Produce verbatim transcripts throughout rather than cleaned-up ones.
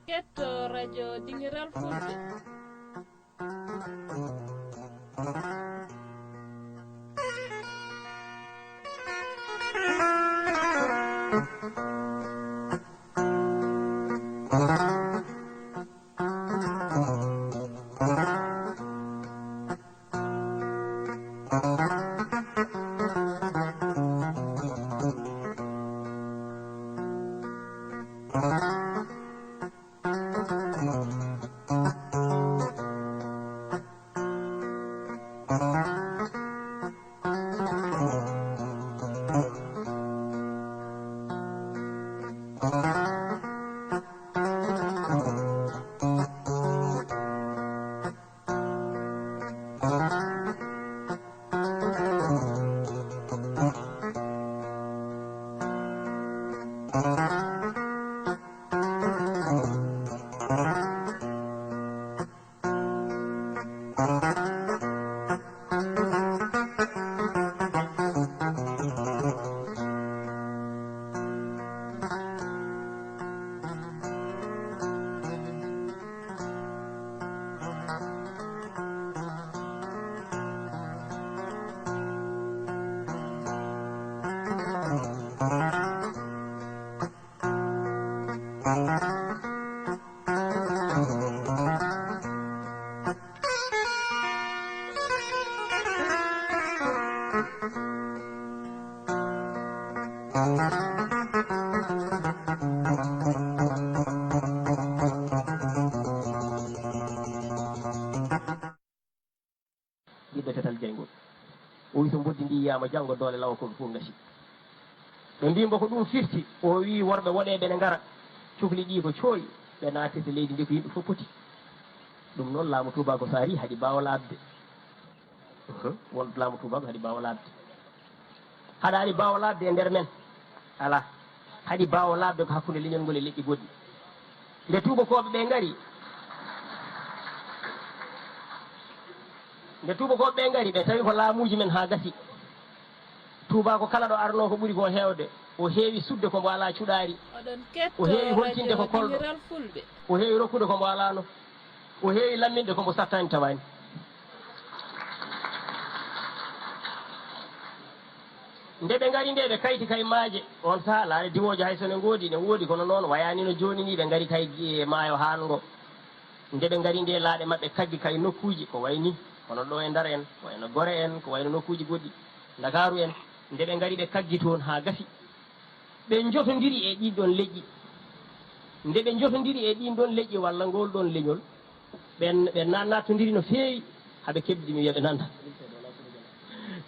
Ketto radio Dingiral Fulɓe. Ɓiɗɗo tetal jayngol. O wi so mboddi ndi yiyaama janngo, doole law ko fof ngasi. Ɓe mbii mbo ko ɗum firti, o wi worɓe woɗeeɓe ne ngara, cukli ɗi ko cooyi, ɓe naattirta leydi ndi ko yimɓe fof poti. Ɗum noon laamu tuubaaku so ari haɗi baawa laaɓde. Won laamu tuubaaku haɗi baawa laaɓde. Haɗaani baawa laaɓde e nder men. Alaa. Haɗi baawa laaɓde ko hakkunde leñol ngol e leƴƴi goɗɗi. Nde tuubakooɓe ɓe ngari, nde tuubakooɓe ɓe ngari, ɓe tawi ko laamuuji men haa gasi. Tuubaaku kala ɗo arnoo ko ɓuri ko heewde, o heewi sudde ko mbo alaa cuɗaari. O heewi holtinde ko kolɗo. O heewi rokkude ko mbo alaano. O heewi lamminde ko mbo sattaani tawaani. Nde ɓe ngari nde, ɓe kayti kay maaje. Oon sahaa, laaɗe diwooje hay so ne ngoodi, ne woodi, kono noon wayaani no jooni ni. Ɓe ngari kay e maayo haango. Nde ɓe ngari nde, laaɗe maɓɓe kaggi kay nokkuuji ko wayi ni, hono ɗo e Ndar en, ko wayno Gore en, ko wayno nokkuuji goɗɗi, Ndakaaru en. Nde ɓe ngari, ɓe kaggi toon haa gasi. Ɓe njotondiri e ɗiin ɗoon leƴƴi. Nde ɓe njotondiri e ɗiin ɗoon leƴƴi walla ngool ɗoon leñol, ɓe, ɓe na-, naattondiri no feewi, haa ɓe keɓdi mi wiya ɓe nanta.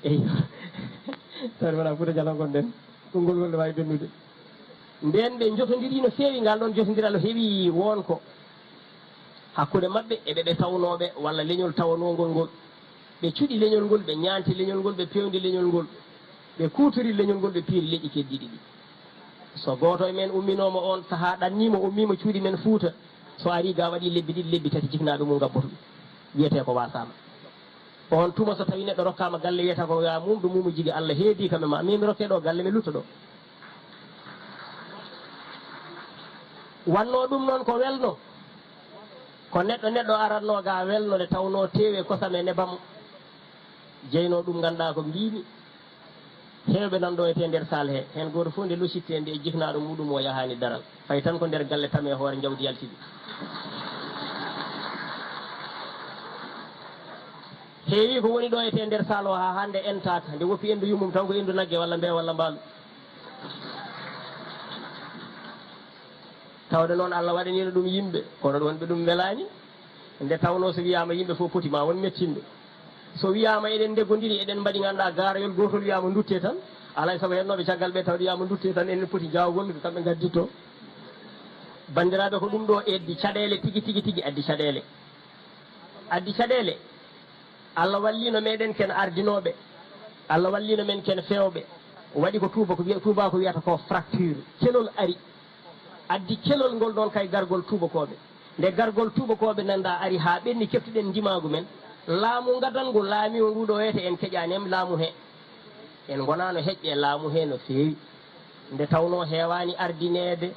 Eyyo. Tawi wonaa Fuuta Jaloo ngonɗen, konngol ngol ne waawi bennude. Ndeen ɓe njotondiri no feewi, ngal ɗoon jotondiral o heɓi wonko hakkunde maɓɓe e ɓe ɓe tawnooɓe walla leñol tawanoongol ngol. Ɓe cuɗi leñol ngol, ɓe ñaanti leñol ngol, ɓe peewndi leñol ngol, ɓe kuutori leñol ngol, ɓe piiri leƴƴi keddiiɗi ɗi. So gooto e men umminooma oon sahaa, ɗanniima, ummiima cuuɗi men Fuuta, so arii ga waɗii lebbi ɗiɗi, lebbi tati, jiknaaɓe mum ngabboto ɗum. Wiyetee ko waasaama. Oon tuma so tawii neɗɗo rokkaama galle, wiyata ko yaa mum ɗo mum jigi, Allah heedii kam e ma, min mi rokkee ɗo galle, mi lutto ɗo. Wannoo ɗum noon ko welno, ko neɗɗo, neɗɗo aratnoo ga welno nde tawnoo teewu e kosam e nebam jeynoo ɗum, nganndaa ko mbiimi. Heewɓe nan ɗo e tee nder saal he, heen gooto fof nde locittee nde e jiknaaɗo muɗum o yahaani daral. Fayi tan ko nder galle tamee hoore njawdi yaltidi. Heewi ko woni ɗo e tee nder saal o haa hannde entaaka, nde woppi enndu yummum tan ko enndu nagge walla mbee walla mbaalu. Tawde noon Allah waɗaniino ɗum yimɓe, kono ɗo wonɓe ɗum welaani. Nde tawnoo so wiyaama yimɓe fof poti, ma won mettinɓe. So wiyaama eɗen ndeggondiri, eɗen mbaɗi nganndaa gaarayol gootol, wiyaama nduttee tan, alaa e sago hennooɓe caggal ɓe tawde wiyaama nduttee tan, enen poti jaawgol ko kamɓe ngadditoo. Banndiraaɓe, ko ɗum ɗo addi caɗeele tigi, tigi, tigi addi caɗeele. Addi caɗeele. Allah walliino meɗen ken ardinooɓe. Allah walliino men ken feewɓe. Waɗi ko tuuba ko wiya-, tuuba ko wiyata ko fracture. Kelol ari. Addi kelol ngol ɗon kay gargol tuubakooɓe. Nde gargol tuubakooɓe nanndaa ari haa ɓenni, keftuɗen ndimaagu men. Laamu ngadangu laamiiwo ngu ɗo wiyete en keƴaani en laamu he. En ngonaano heƴɓe e laamu hee no feewi, nde tawnoo heewaani ardineede,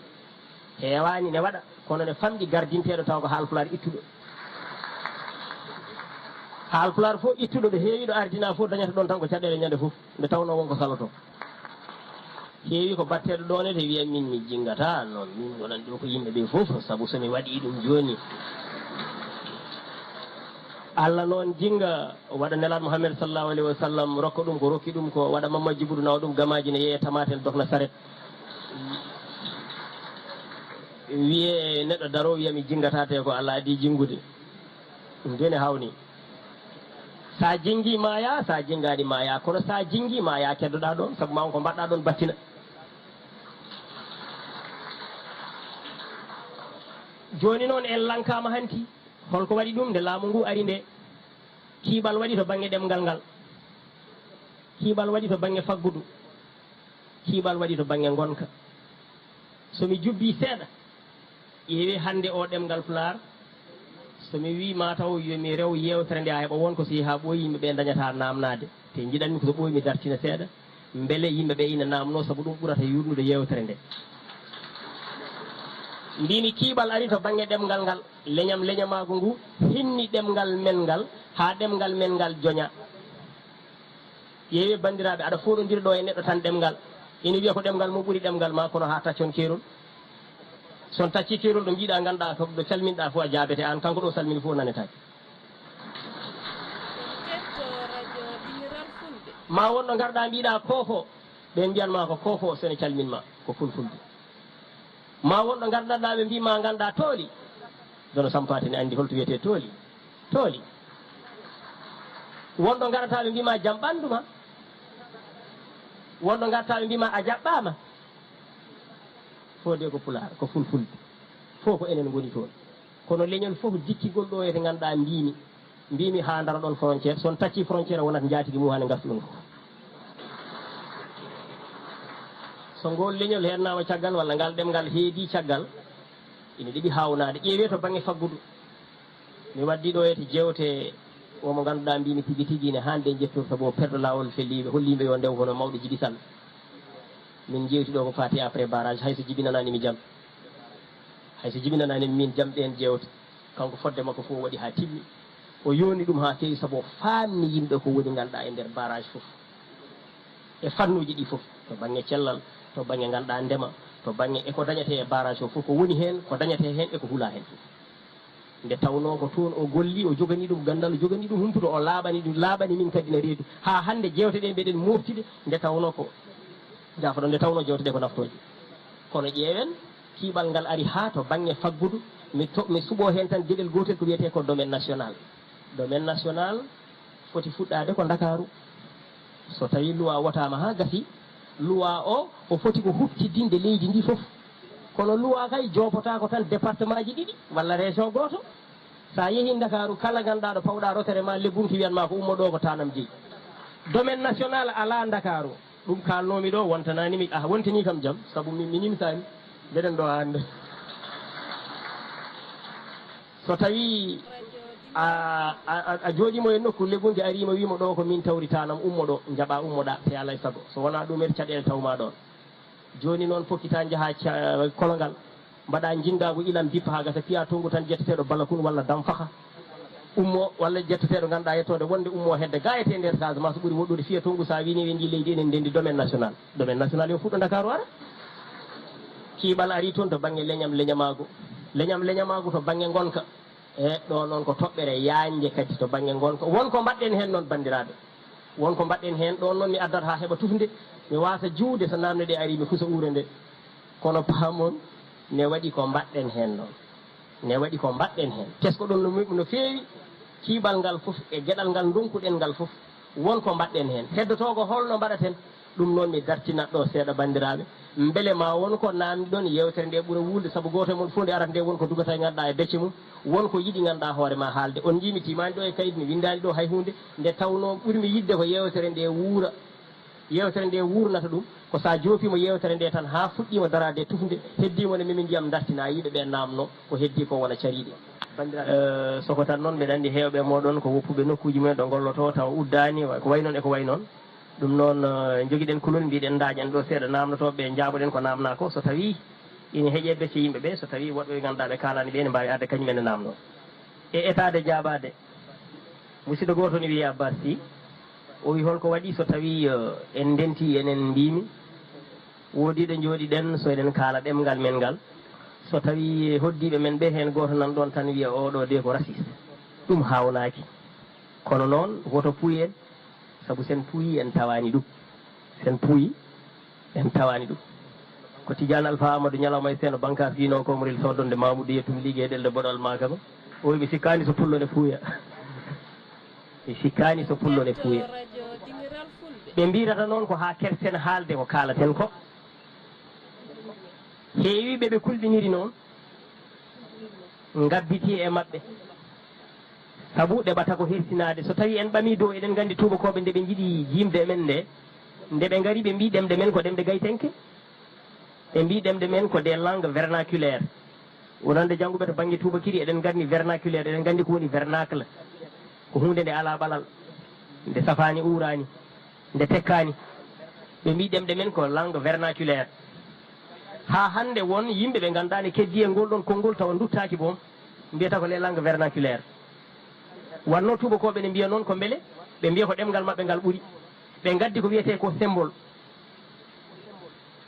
heewaani ne waɗa, kono ne famɗi gardinteeɗo tawa ko Haalpulaar ittuɗo. Haalpulaar fof ittuɗo ɗo heewi ɗo ardinaa fof dañata ɗoon tan ko caɗeele ñande fof, nde tawnoo won ko salotoo. Heewi ko batteeɗo ɗoon ete wiya min mi jinngataa, non min ngonani ɗo ko yimɓe ɓe fof, sabu so mi waɗii ɗum jooni. Allah noon jinnga waɗa Nelaaɗo Muhammad sallallahu alayhi wa sallam, rokka ɗum ko rokki ɗum ko, waɗa Mamma Jibudu nawa ɗum gamaaji ne yeeya tamaate ne dokna saret. Wiyee neɗɗo daroo wiya mi jinngataa te ko Allah adii jinngude. Ɗum de ne hawni. Sa jinngi maaya, sa jinngaani maaya, kono sa jinngi maaya keddoɗaa ɗoon, sabu ma ko mbaɗɗaa ɗoon battina. Jooni noon en lankaama hanti. Holko waɗi ɗum? Nde laamu ngu ari nde, kiiɓal waɗi to bannge ɗemngal ngal, kiiɓal waɗi to bannge faggudu, kiiɓal waɗi to bannge ngonka. So mi jubbii seeɗa, ƴeewee hannde o ɗemngal Pulaar, so mi wii maa taw yo mi rew yeewtere nde, a heɓa won ko so yehi haa ɓooyi yimɓe ɓe ndañata naamnaade. Te njiɗanmi ko so ɓooyi mi dartina seeɗa, mbele yimɓe ɓe ina naamnoo, sabu ɗum ɓurata yuurnude yeewtere nde. Mbimi kiiɓal ari to bannge ɗemngal ngal, leñam leñamaagu ngu hinni ɗemngal men ngal, haa ɗemngal men ngal joña. Ƴeewee banndiraaɓe, aɗa fooɗondira ɗo e neɗɗo tan ɗemngal, ina wiya ko ɗemngal mum ɓuri ɗemngal ma, kono haa taccon keerol. So on taccii keerol ɗo mbiɗa ngannduɗaa ko ɗo calminɗaa fof a jaabete aan, kanko ɗo salmini fof nanetaake. Ketto radio Dimiral Fulɓe. Ma won ɗo ngarɗaa mbiɗa koofo, ɓeen mbiyan ma ko koofo so ne calmin ma, ko fulfulde. Ma won ɗo ngarɗaa ɓe mbi ma ngannduɗaa tooli, dono sampaate ne anndi holto wiyetee tooli. Tooli. Won ɗo ngarata ɓe mbi ma jam ɓanndu ma. Won ɗo ngarata ɓe mbi ma a jaɓɓaama. Fof de ko Pulaar, ko fulfulde. Fof ko enen ngoni toon. Kono leñol fof dikkigol ɗo e to ngannduɗaa mbiimi, mbiimi haa ndaro ɗoon frontière, so on taccii frontière wonat njaatigi mum haa ne ngarti on fof. So ngol leñol heednaama caggal walla ngal ɗemngal heedi caggal, ina ɗeɓi haawnaade. Ƴeewee to bannge faggudu. Mi waddii ɗo e to jeewte o mo ngannduɗaa mbiimi tigi tigi ine haande en ƴettude sabu o perɗo laawol felliiɓe, holliiɓe yo ndew hono mawɗo Jibi Sall. Min njeewti ɗo ko faati après barrage, hay so jibinanaani mi jam. Hay so jibinanaani min jam ɗeen jeewte. Kanko fodde makko fof waɗi haa timmi. O yoni ɗum haa feewi sabu o faamni yimɓe ko woni ngannduɗaa e nder barrage fof. E fannuuji ɗi fof, to bannge cellal, to bannge ngannduɗaa ndema, to bannge e ko dañatee e barrage o fof, ko woni heen, ko dañatee heen e ko hulaa heen fof. Nde tawnoo ko toon o golli, o joganii ɗum ganndal, o joganii ɗum humputo, o laaɓani ɗum, laaɓani min kadi ne reedu. Haa hannde jeewte ɗe mbeɗen mooftide, nde tawnoo ko, jaafoɗon, nde tawnoo jeewte ɗe ko naftooje. Kono ƴeewen, kiiɓal ngal ari haa to bannge faggudu, mi to-, mi suɓoo heen tan geɗel gootel ko wiyetee ko domaine national. Domaine national foti fuɗɗaade ko Ndakaaru. So tawii luwaa wotaama haa gasi, luwaa o, o foti ko huɓtidinde leydi ndi fof. Kono luwaa kay joopotaako tan département ji ɗiɗi walla région gooto. So a yehii Ndakaaru, kala ngannduɗaa ɗo pawɗaa rotere ma, Lebunki wiyan ma ko ummo ɗo ko Tanam jeyi. Domaine national alaa Ndakaaru. Ɗum kaalnoomi ɗo, wontanaani mi, ah, wontanii kam jam, sabu mi, mi nimsaani. Mbeɗen ɗo hannde. So tawii a, a, a, a jooɗiima e nokku, Lebunki ariima wiima ɗo ko min tawri Tanam, ummo ɗo, njaɓaa ummoɗaa, te alaa e sago. So wonaa ɗum, en caɗeele tawmaa ɗoon. Jooni noon, pokkitaa njahaa ca-, kolongal, mbaɗaa njinndaangu ilam bippa haa gasa, piyaa tonngu tan jetteteeɗo Balakun walla Damfaxa. Ummo walla jetteteeɗo ngannduɗaa yettoode wonde ummo hedde gaa etee nder Casamance ɓuri moƴƴude, fiya tonngu, so a wiini wendi leydi enen ndendi domaine national. Domaine national yo fuɗɗo Ndakaaru ara. Kiiɓal arii toon to bannge leñam leñamaagu. Leñam leñamaagu to bannge ngonka. E ɗo noon ko toɓɓere yaañde kadi to bannge ngonka. Won ko mbaɗɗen heen noon, banndiraaɓe. Won ko mbaɗɗen heen. Ɗoon noon mi addat haa heɓa tufnde, mi waasa juuwde so naamne ɗe arii, mi fusa uure nde. Kono paamon, ne waɗi ko mbaɗɗen heen noon. Ne waɗi ko mbaɗɗen heen. Tesko-ɗon no, no feewi, kiiɓal ngal fof e geɗal ngal ndonkuɗen ngal fof. Won ko mbaɗɗen heen. Heddotoo ko holno mbaɗaten? Ɗum noon mi dartinat ɗo seeɗa, banndiraaɓe. Mbele ma won ko naamndi ɗon, yeewtere nde ɓura wuulde, sabu gooto e mon fof nde arata nde won ko dugata e ngannduɗaa e becce mum, won ko yiɗi ngannduɗaa hoore ma haalde. On njii mi tiimaani ɗo e kayit, mi winndaani ɗo hay huunde, nde tawnoo ɓurmi yiɗde ko yeewtere nde wuura. Yeewtere nde wuurnata ɗum, ko so a joopiima yeewtere nde tan haa fuɗɗiima daraade e tufnde, heddiima ne memi ndiyam dartina, yimɓe ɓe naamno, ko heddii ko wona cariiɗe. Banndiraaɓe, eh, soko tan noon, mbeɗa anndi heewɓe e mooɗon ko woppuɓe nokkuuji mumen ɗo ngollotoo, tawa uddaani, wa-, ko wayi noon e ko wayi noon. Ɗum noon, eh, njogiɗen kulol, mbiɗen ndaaƴan ɗo seeɗa naamnotooɓe ɓe, njaaboɗen ko naamnaa ko. So tawii ina heƴee becce yimɓe ɓe, so tawii woɗɓe ɓe ngannduɗaa ɓe kaalaani ɓe, ene mbaawi arde kañum en e naamnoo. E etaade jaabaade, musidɗo gooto ne wiyee Abbas Sy, o wi: "Hol ko waɗi so tawii, eh, en ndentii, enen mbiimi, woodii ɗo njooɗiɗen, so eɗen kaala ɗemngal men ngal, so tawii hoddiiɓe men ɓe, heen gooto nan ɗoon tan wiya, 'Oo ɗoo de ko raciste'? Ɗum haawnaaki. Kono noon, woto puuyen, sabu sen puuyi, en tawaani ɗum. Sen puuyi, en tawaani ɗum." Ko Tidiane Alpha Amadou, ñalawma e seeno, bankaas giino ko Moril soodonde Mamoudou, yettum liggey ɗelde boɗal maa kam. O wi: "Mi sikkaani so pullo ne fuuya." Mi sikkaani so pullo ne fuuya. Ɓe mbiytata noon ko haa kersen haalde ko kaalaten ko. Heewiiɓe ɓe kulɓiniri noon, ngabbitii e maɓɓe. Sabu ɗeɓata ko hersinaade. So tawii en ɓamii dow, eɗen nganndi tuubakooɓe nde ɓe njiɗi jiimde e men nde, nde ɓe ngari ɓe mbii ɗemɗe men ko ɗemɗe gaytenke. Ɓe mbii ɗemɗe men ko des langues vernaculaires. Wonande jannguɓe to bannge tuubakiri, eɗen nganndi vernaculaire, eɗen nganndi ko woni vernacle. Ko huunde nde alaa ɓalal, nde safaani uuraani, nde tekkaani. Ɓe mbii ɗemɗe men ko langue vernaculaire. Haa hannde won yimɓe ɓe ngannduɗaa ne keddii e ngol ɗoon konngol tawa nduttaaki boom, mbiyata ko les langues vernaculaires. Wannoo tuubakooɓe ne mbiya noon ko mbele, ɓe mbiya ko ɗemngal maɓɓe ngal ɓuri. Ɓe ngaddi ko wiyetee ko symbole.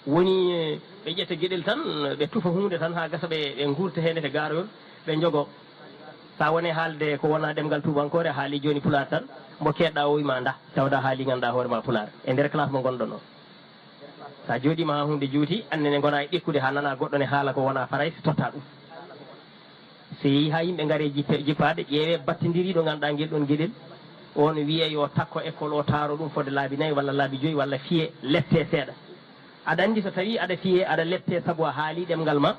Woni, eh, ɓe ƴetta geɗel tan, ɓe tufa huunde tan haa gasa, ɓe, ɓe nguurta heen e gaaroyol, ɓe njogo. So a wonii haalde ko wonaa ɗemngal tuubankoore, a haalii jooni pulaar tan, mo keedɗaa o wii ma ndah, tawde a haalii ngannduɗaa hoore ma pulaar, e nder classe mo ngonɗon o. So a jooɗiima haa huunde juuti, aan nene ngonaa e ɗekkude haa nanaa goɗɗo ne haala ko wonaa farayse, tottaa ɗum. So yehii haa yimɓe ngaree jippe-, jippaade, ƴeewee battindirii ɗo ngannduɗaa ngel ɗoon geɗel, oon wiyee yo takko école o taaro ɗum fodde laabi nayi walla laabi joyi walla fiyee leptee seeɗa. Aɗa anndi so tawii aɗa fiyee, aɗa leptee sabu a haalii ɗemngal ma,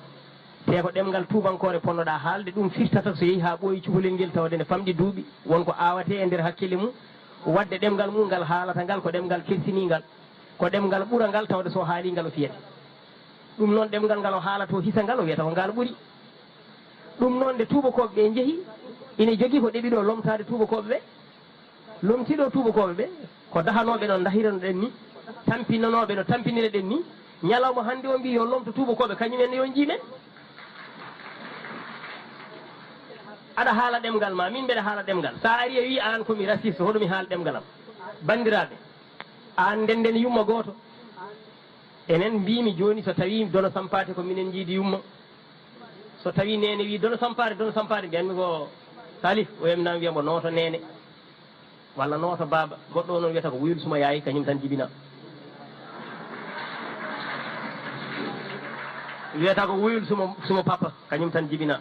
te ko ɗemngal tuubankoore ponnoɗaa haalde, ɗum firtata so yehii haa ɓooyi cukalel ngel tawde ne famɗi duuɓi, won ko aawatee e nder hakkille mum, waɗde ɗemngal mum ngal haalata ngal ko ɗemngal kersiniingal, ko ɗemngal ɓurangal tawde so haalii ngal o fiyete. Ɗum noon ɗemngal ngal o haalata o hisa ngal o wiyata ko ngal ɓuri. Ɗum noon nde tuubakooɓe ɓe njehi, ina jogii ko ɗeɓi ɗo lomtaade tuubakooɓe ɓe. Lomtii ɗo tuubakooɓe ɓe, ko dahanooɓe no dahiranoɗen ni, tampinanooɓe no tampiniraɗen ni, ñalawma hannde o mbii yo lomto tuubakooɓe, kañum en yo njii men. Aɗa haala ɗemngal ma, min mbeɗa haala ɗemngal. So a arii a wii aan ko mi raciste, hoɗo mi haala ɗemngal am. Banndiraaɓe, aan ndennden yumma gooto. Enen mbiimi jooni so tawii dono sampaate ko minen njiidi yumma. So tawii neene wii dono sampaare, dono sampaare, mbiyanmi ko Salif, o yamina mi wiya mbo nooto neene. Walla nooto baaba. Goɗɗo o noon wiyata ko wuyul suma yaay, kañum tan jibina. Wiyata ko wuyul suma, suma papa, kañum tan jibina.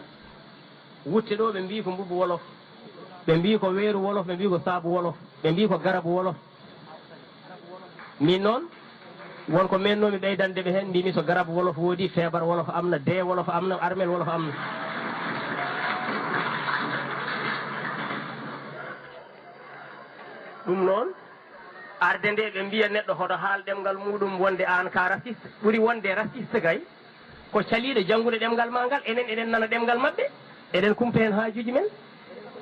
Wutte ɗo ɓe mbii ko mbubbu wolof, ɓe mbii ko weeru wolof, ɓe mbii ko saabu wolof, ɓe mbii ko garabu wolof. Min noon, won ko meennoomi ɓeydande ɓe heen, mbiimi so garabu wolof woodi, feebar wolof am na, dee wolof am na, armel wolof am na. Ɗum noon, arde nde ɓe mbiya neɗɗo hoto haal ɗemngal muuɗum wonde aan ka raciste, ɓuri wonde raciste kay ko caliiɗo janngude ɗemngal maa ngal, enen eɗen nana ɗemngal maɓɓe, eɗen kumpa heen haajuuji men.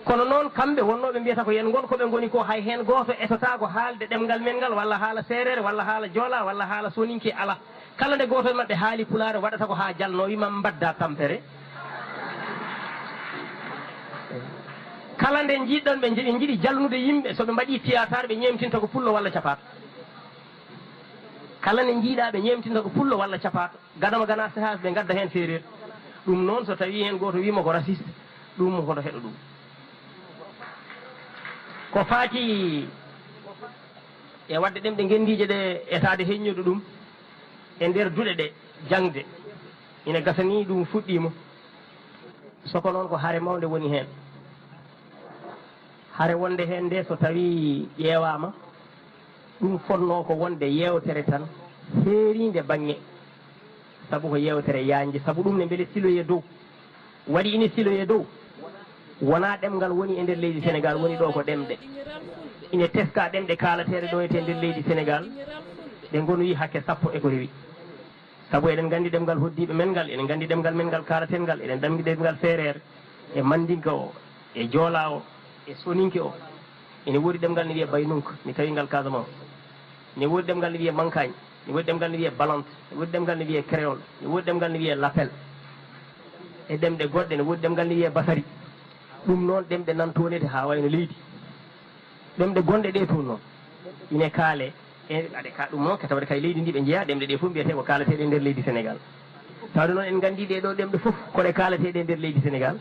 Kono noon, kamɓe wonnooɓe mbiyata ko yen ngon ko ɓe ngoni ko, hay heen gooto etotaako haalde ɗemngal men ngal, walla haala seereer, walla haala joolaa, walla haala soninke, alaa. Kala nde gooto e maɓɓe haali pulaar, waɗata ko haa jalnoo, wii ma mbadda tampere. Kala nde njiɗɗon ɓe njiɗi, njiɗi jalnude yimɓe, so ɓe mbaɗii tiyaatar, ɓe ñeemtinta ko pullo walla capaato. Kala nde njiiɗaa ɓe ñeemtinta ko pullo walla capaato. Gadama gana sehaas ɓe ngadda heen seereer. Ɗum noon, so tawii heen gooto wii ma ko raciste, ɗum hoto heɗo ɗum. Ko faati e waɗde ɗemɗe ngenndiije ɗe, etaade heññude ɗum e nder duɗe ɗe, jaŋde, ina gasa ni ɗum fuɗɗiima. Soko noon ko hare mawnde woni heen. Hare wonde heen nde, so tawii ƴeewaama, ɗum fotnoo ko wonde yeewtere tan heeriinde baŋŋe, sabu ko yeewtere yaañde, sabu ɗum ne mbele siloyee dow. Waɗi ine siloyee dow, wonaa ɗemngal woni e nder leydi Senegaal, woni ɗo ko ɗemɗe. Ine teskaa ɗemɗe kaalateeɗe ɗo e nder leydi Senegaal, ɗe ngonoyi hakke sappo e ko rewi. Sabu eɗen nganndi ɗemngal hoddiiɓe men ngal, eɗen nganndi ɗemngal men ngal kaalaten ngal, eɗen nganndi ɗemngal seereer, e manndinka o, e joolaa o, e soninke o. Ene woodi ɗemngal ne wiyee baynunka, mi tawi ngal Casamance. Ne woodi ɗemngal ne wiyee mankaañ, ne woodi ɗemngal ne wiyee balante, ne woodi ɗemngal ne wiyee créole, ne woodi ɗemngal ne wiyee lapel. E ɗemɗe goɗɗe, ne woodi ɗemngal ne wiyee basari. Ɗum noon, ɗemɗe nan toon haa wayno leydi. Ɗemɗe gonɗe ɗee toon noon, ine kaalee. E aɗa ka ɗum noon, ka tawde kay leydi ndi ɓe njeyaa, ɗemɗe ɗee fof mbiyetee ko kaalateeɗe e nder leydi Senegaal. Tawde noon en nganndii ɗee ɗoo ɗemɗe fof ko ɗe kaalateeɗe e nder leydi Senegaal.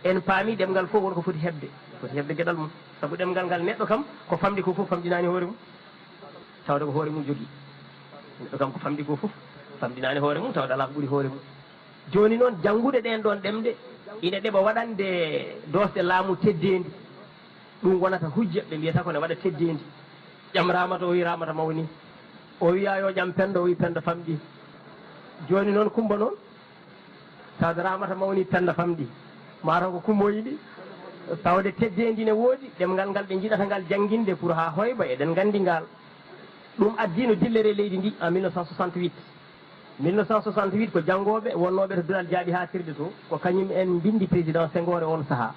En paamii ɗemngal fof won ko foti heɓde, foti heɓde geɗal mum. Sabu ɗemngal ngal neɗɗo kam, ko famɗi ko fof famɗinaani hoore mum. Tawde ko hoore mum jogii. Neɗɗo kam ko famɗi ko fof, famɗinaani hoore mum, tawde alaa ko ɓuri hoore mum. Jooni noon, janngude ɗeen ɗoon ɗemɗe ina ɗeɓa waɗande doosɗe laamu teddeendi. Ɗum wonata hujja, ɓe mbiyata ko ne waɗa teddeendi. Ƴam Raamata, o wii Raamata mawni. O wiya yo ƴam Pennda, o wii Pennda famɗi. Jooni noon, Kummba noon, tawde Raamata mawni, Pennda famɗi. Maa taw ko Kummba o yiɗi. Tawde teddeendi ne woodi, ɗemngal ngal ɓe njiɗata ngal jannginde pour haa hoyba, eɗen nganndi ngal. Ɗum addino dillere leydi ndi en mille neuf cent soixante-huit. Mille neuf cent soixante-huit ko janngooɓe wonnooɓe to Duɗal Jaaɓi haa firde to, ko kañum en mbinndi président Senghor e oon sahaa.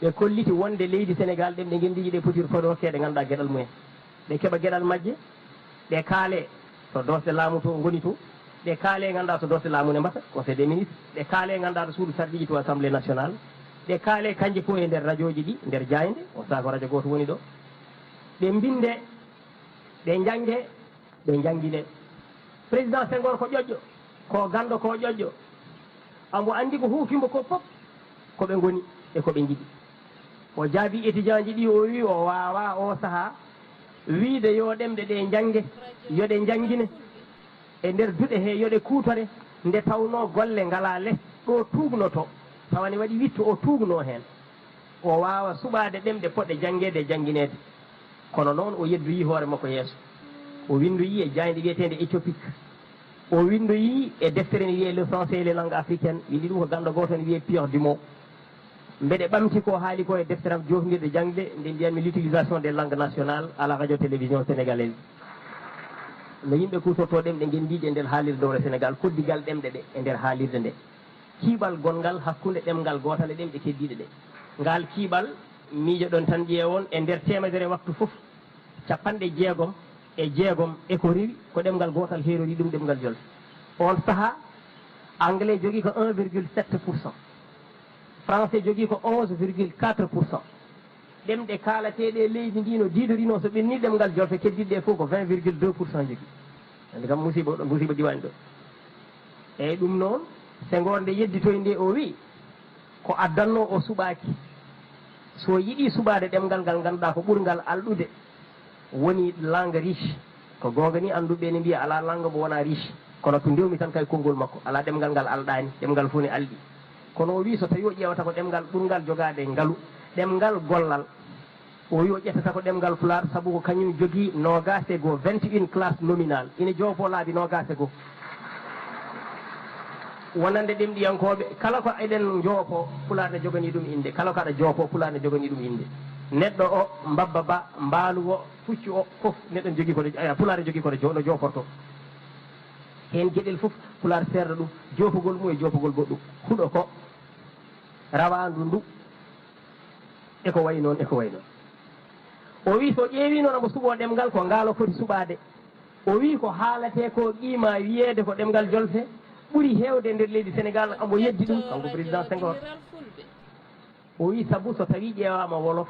Ɓe kolliti wonde leydi Senegaal ɗemɗe ngenndiiji ɗe poti fodorkeede ngannduɗaa geɗal mumen. Ɓe keɓa geɗal majje, ɗe kaale to doosɗe laamu to ngoni to, ɗe kaale ngannduɗaa to doosɗe laamu ne mbata, Conseil des ministres, ɗe kaale ngannduɗaa to suudu sarɗiiji to Assemblée nationale, ɗe kaale kanje fof e nder rajooji ɗi, nder jaaynde, on sahaa ko rajo gooto woni ɗo. Ɗe mbinde, ɗe njannge, ɓe njanngine. Président Senghor ko ƴoƴƴo, ko ganndo ko ƴoƴƴo. Ambo anndi ko huufi mbo ko fof, ko ɓe ngoni e ko ɓe njiɗi. O jaabi étudiant ji ɗi, o wi o waawaa oo sahaa wiide yo ɗemɗe ɗe njannge, yo ɗe njanngine. E nder duɗe he yo ɗe kuutore, nde tawnoo golle ngalaa les, ɗo tuugnoto, tawa ne waɗi witto o tuugnoo heen. O waawa suɓaade ɗemɗe potɗe janngeede e janngineede. Kono noon o yeddoyii hoore makko yeeso. O winndoyii e jaaynde wiyeteende Éthiopique. O winndoyii e deftere ne wiyee Le français et les langues africaines, winndi ɗum ko ganndo gooto ne wiyee Pierre Dumont. Mbeɗe ɓamti ko haali ko e deftere am joofnirde jaŋde nde mbiyanmi l'utilisation des langues nationales à la radio télévision sénégalaise. No yimɓe kuutortoo ɗemɗe ngenndiije e nder haalirde dowla Sénégal, koddigal ɗemɗe ɗe e nder haalirde nde. Kiiɓal gonngal hakkunde ɗemngal gootal e ɗemɗe keddiiɗe ɗe. Ngaal kiiɓal, miijoɗon tan ƴeewon, e nder teemedere waktu fof, capanɗe jeegom e jeegom e ko rewi ko ɗemngal gootal heerori ɗum ɗemngal jolfe. Oon sahaa, anglais jogii ko un virgule sept pour cent, français jogii ko onze virgule quatre pour cent. Ɗemɗe kaalateeɗe e leydi ndi no diidorinoo so ɓenni ɗemngal jolfe, keddiiɗe ɗe fof ko vingt virgule deux pour cent jogii. Andi kam musiba, musiba diwaani ɗo. Eyyi, ɗum noon, Senghor nde yedditoyi nde, o wi ko addannoo o suɓaaki. So yiɗi suɓaade ɗemngal ngal ngannduɗaa ko ɓurngal alɗude, woni langue riche. Ko goonga ni, annduɓe ne mbiya alaa langue mo wonaa riche. Kono ko ndewmi tan kay konngol makko, alaa ɗemngal ngal alɗaani, ɗemngal fof ne alɗi. Kono o wi so tawi o ƴeewata ko ɗemngal ɓurngal jogaade ngalu, ɗemngal gollal, o wi o ƴettata ko ɗemngal Pulaar, sabu ko kañum jogii noogaas e goo, vingt et une classe nominale, ina joopoo laabi noogaas e goo. Wonande ɗemɗiyankooɓe, kala ko eɗen njoopoo, Pulaar ne joganii ɗum innde, kala ko aɗa joopoo, Pulaar ne joganii ɗum innde. Neɗɗo o, mbabba ba, mbaalu o, puccu o, fof neɗɗo ne jogii ko no, aya, Pulaar ne jogii ko no jo-, no jooportoo. Heen geɗel fof, Pulaar seerda ɗum, joopugol mum e joopugol goɗɗum. Huɗo ko, rawaandu ndu, e ko wayi noon, e ko wayi noon. O wi so ƴeewi noon omo suɓoo ɗemngal, ko ngaal o foti suɓaade. O wi ko haalatee ko qiima wiyeede ko ɗemngal jolfe ɓuri heewde e nder leydi Senegaal, omo yeddi ɗum, kanko président Senghor. O wi sabu so tawi ƴeewaama wolof,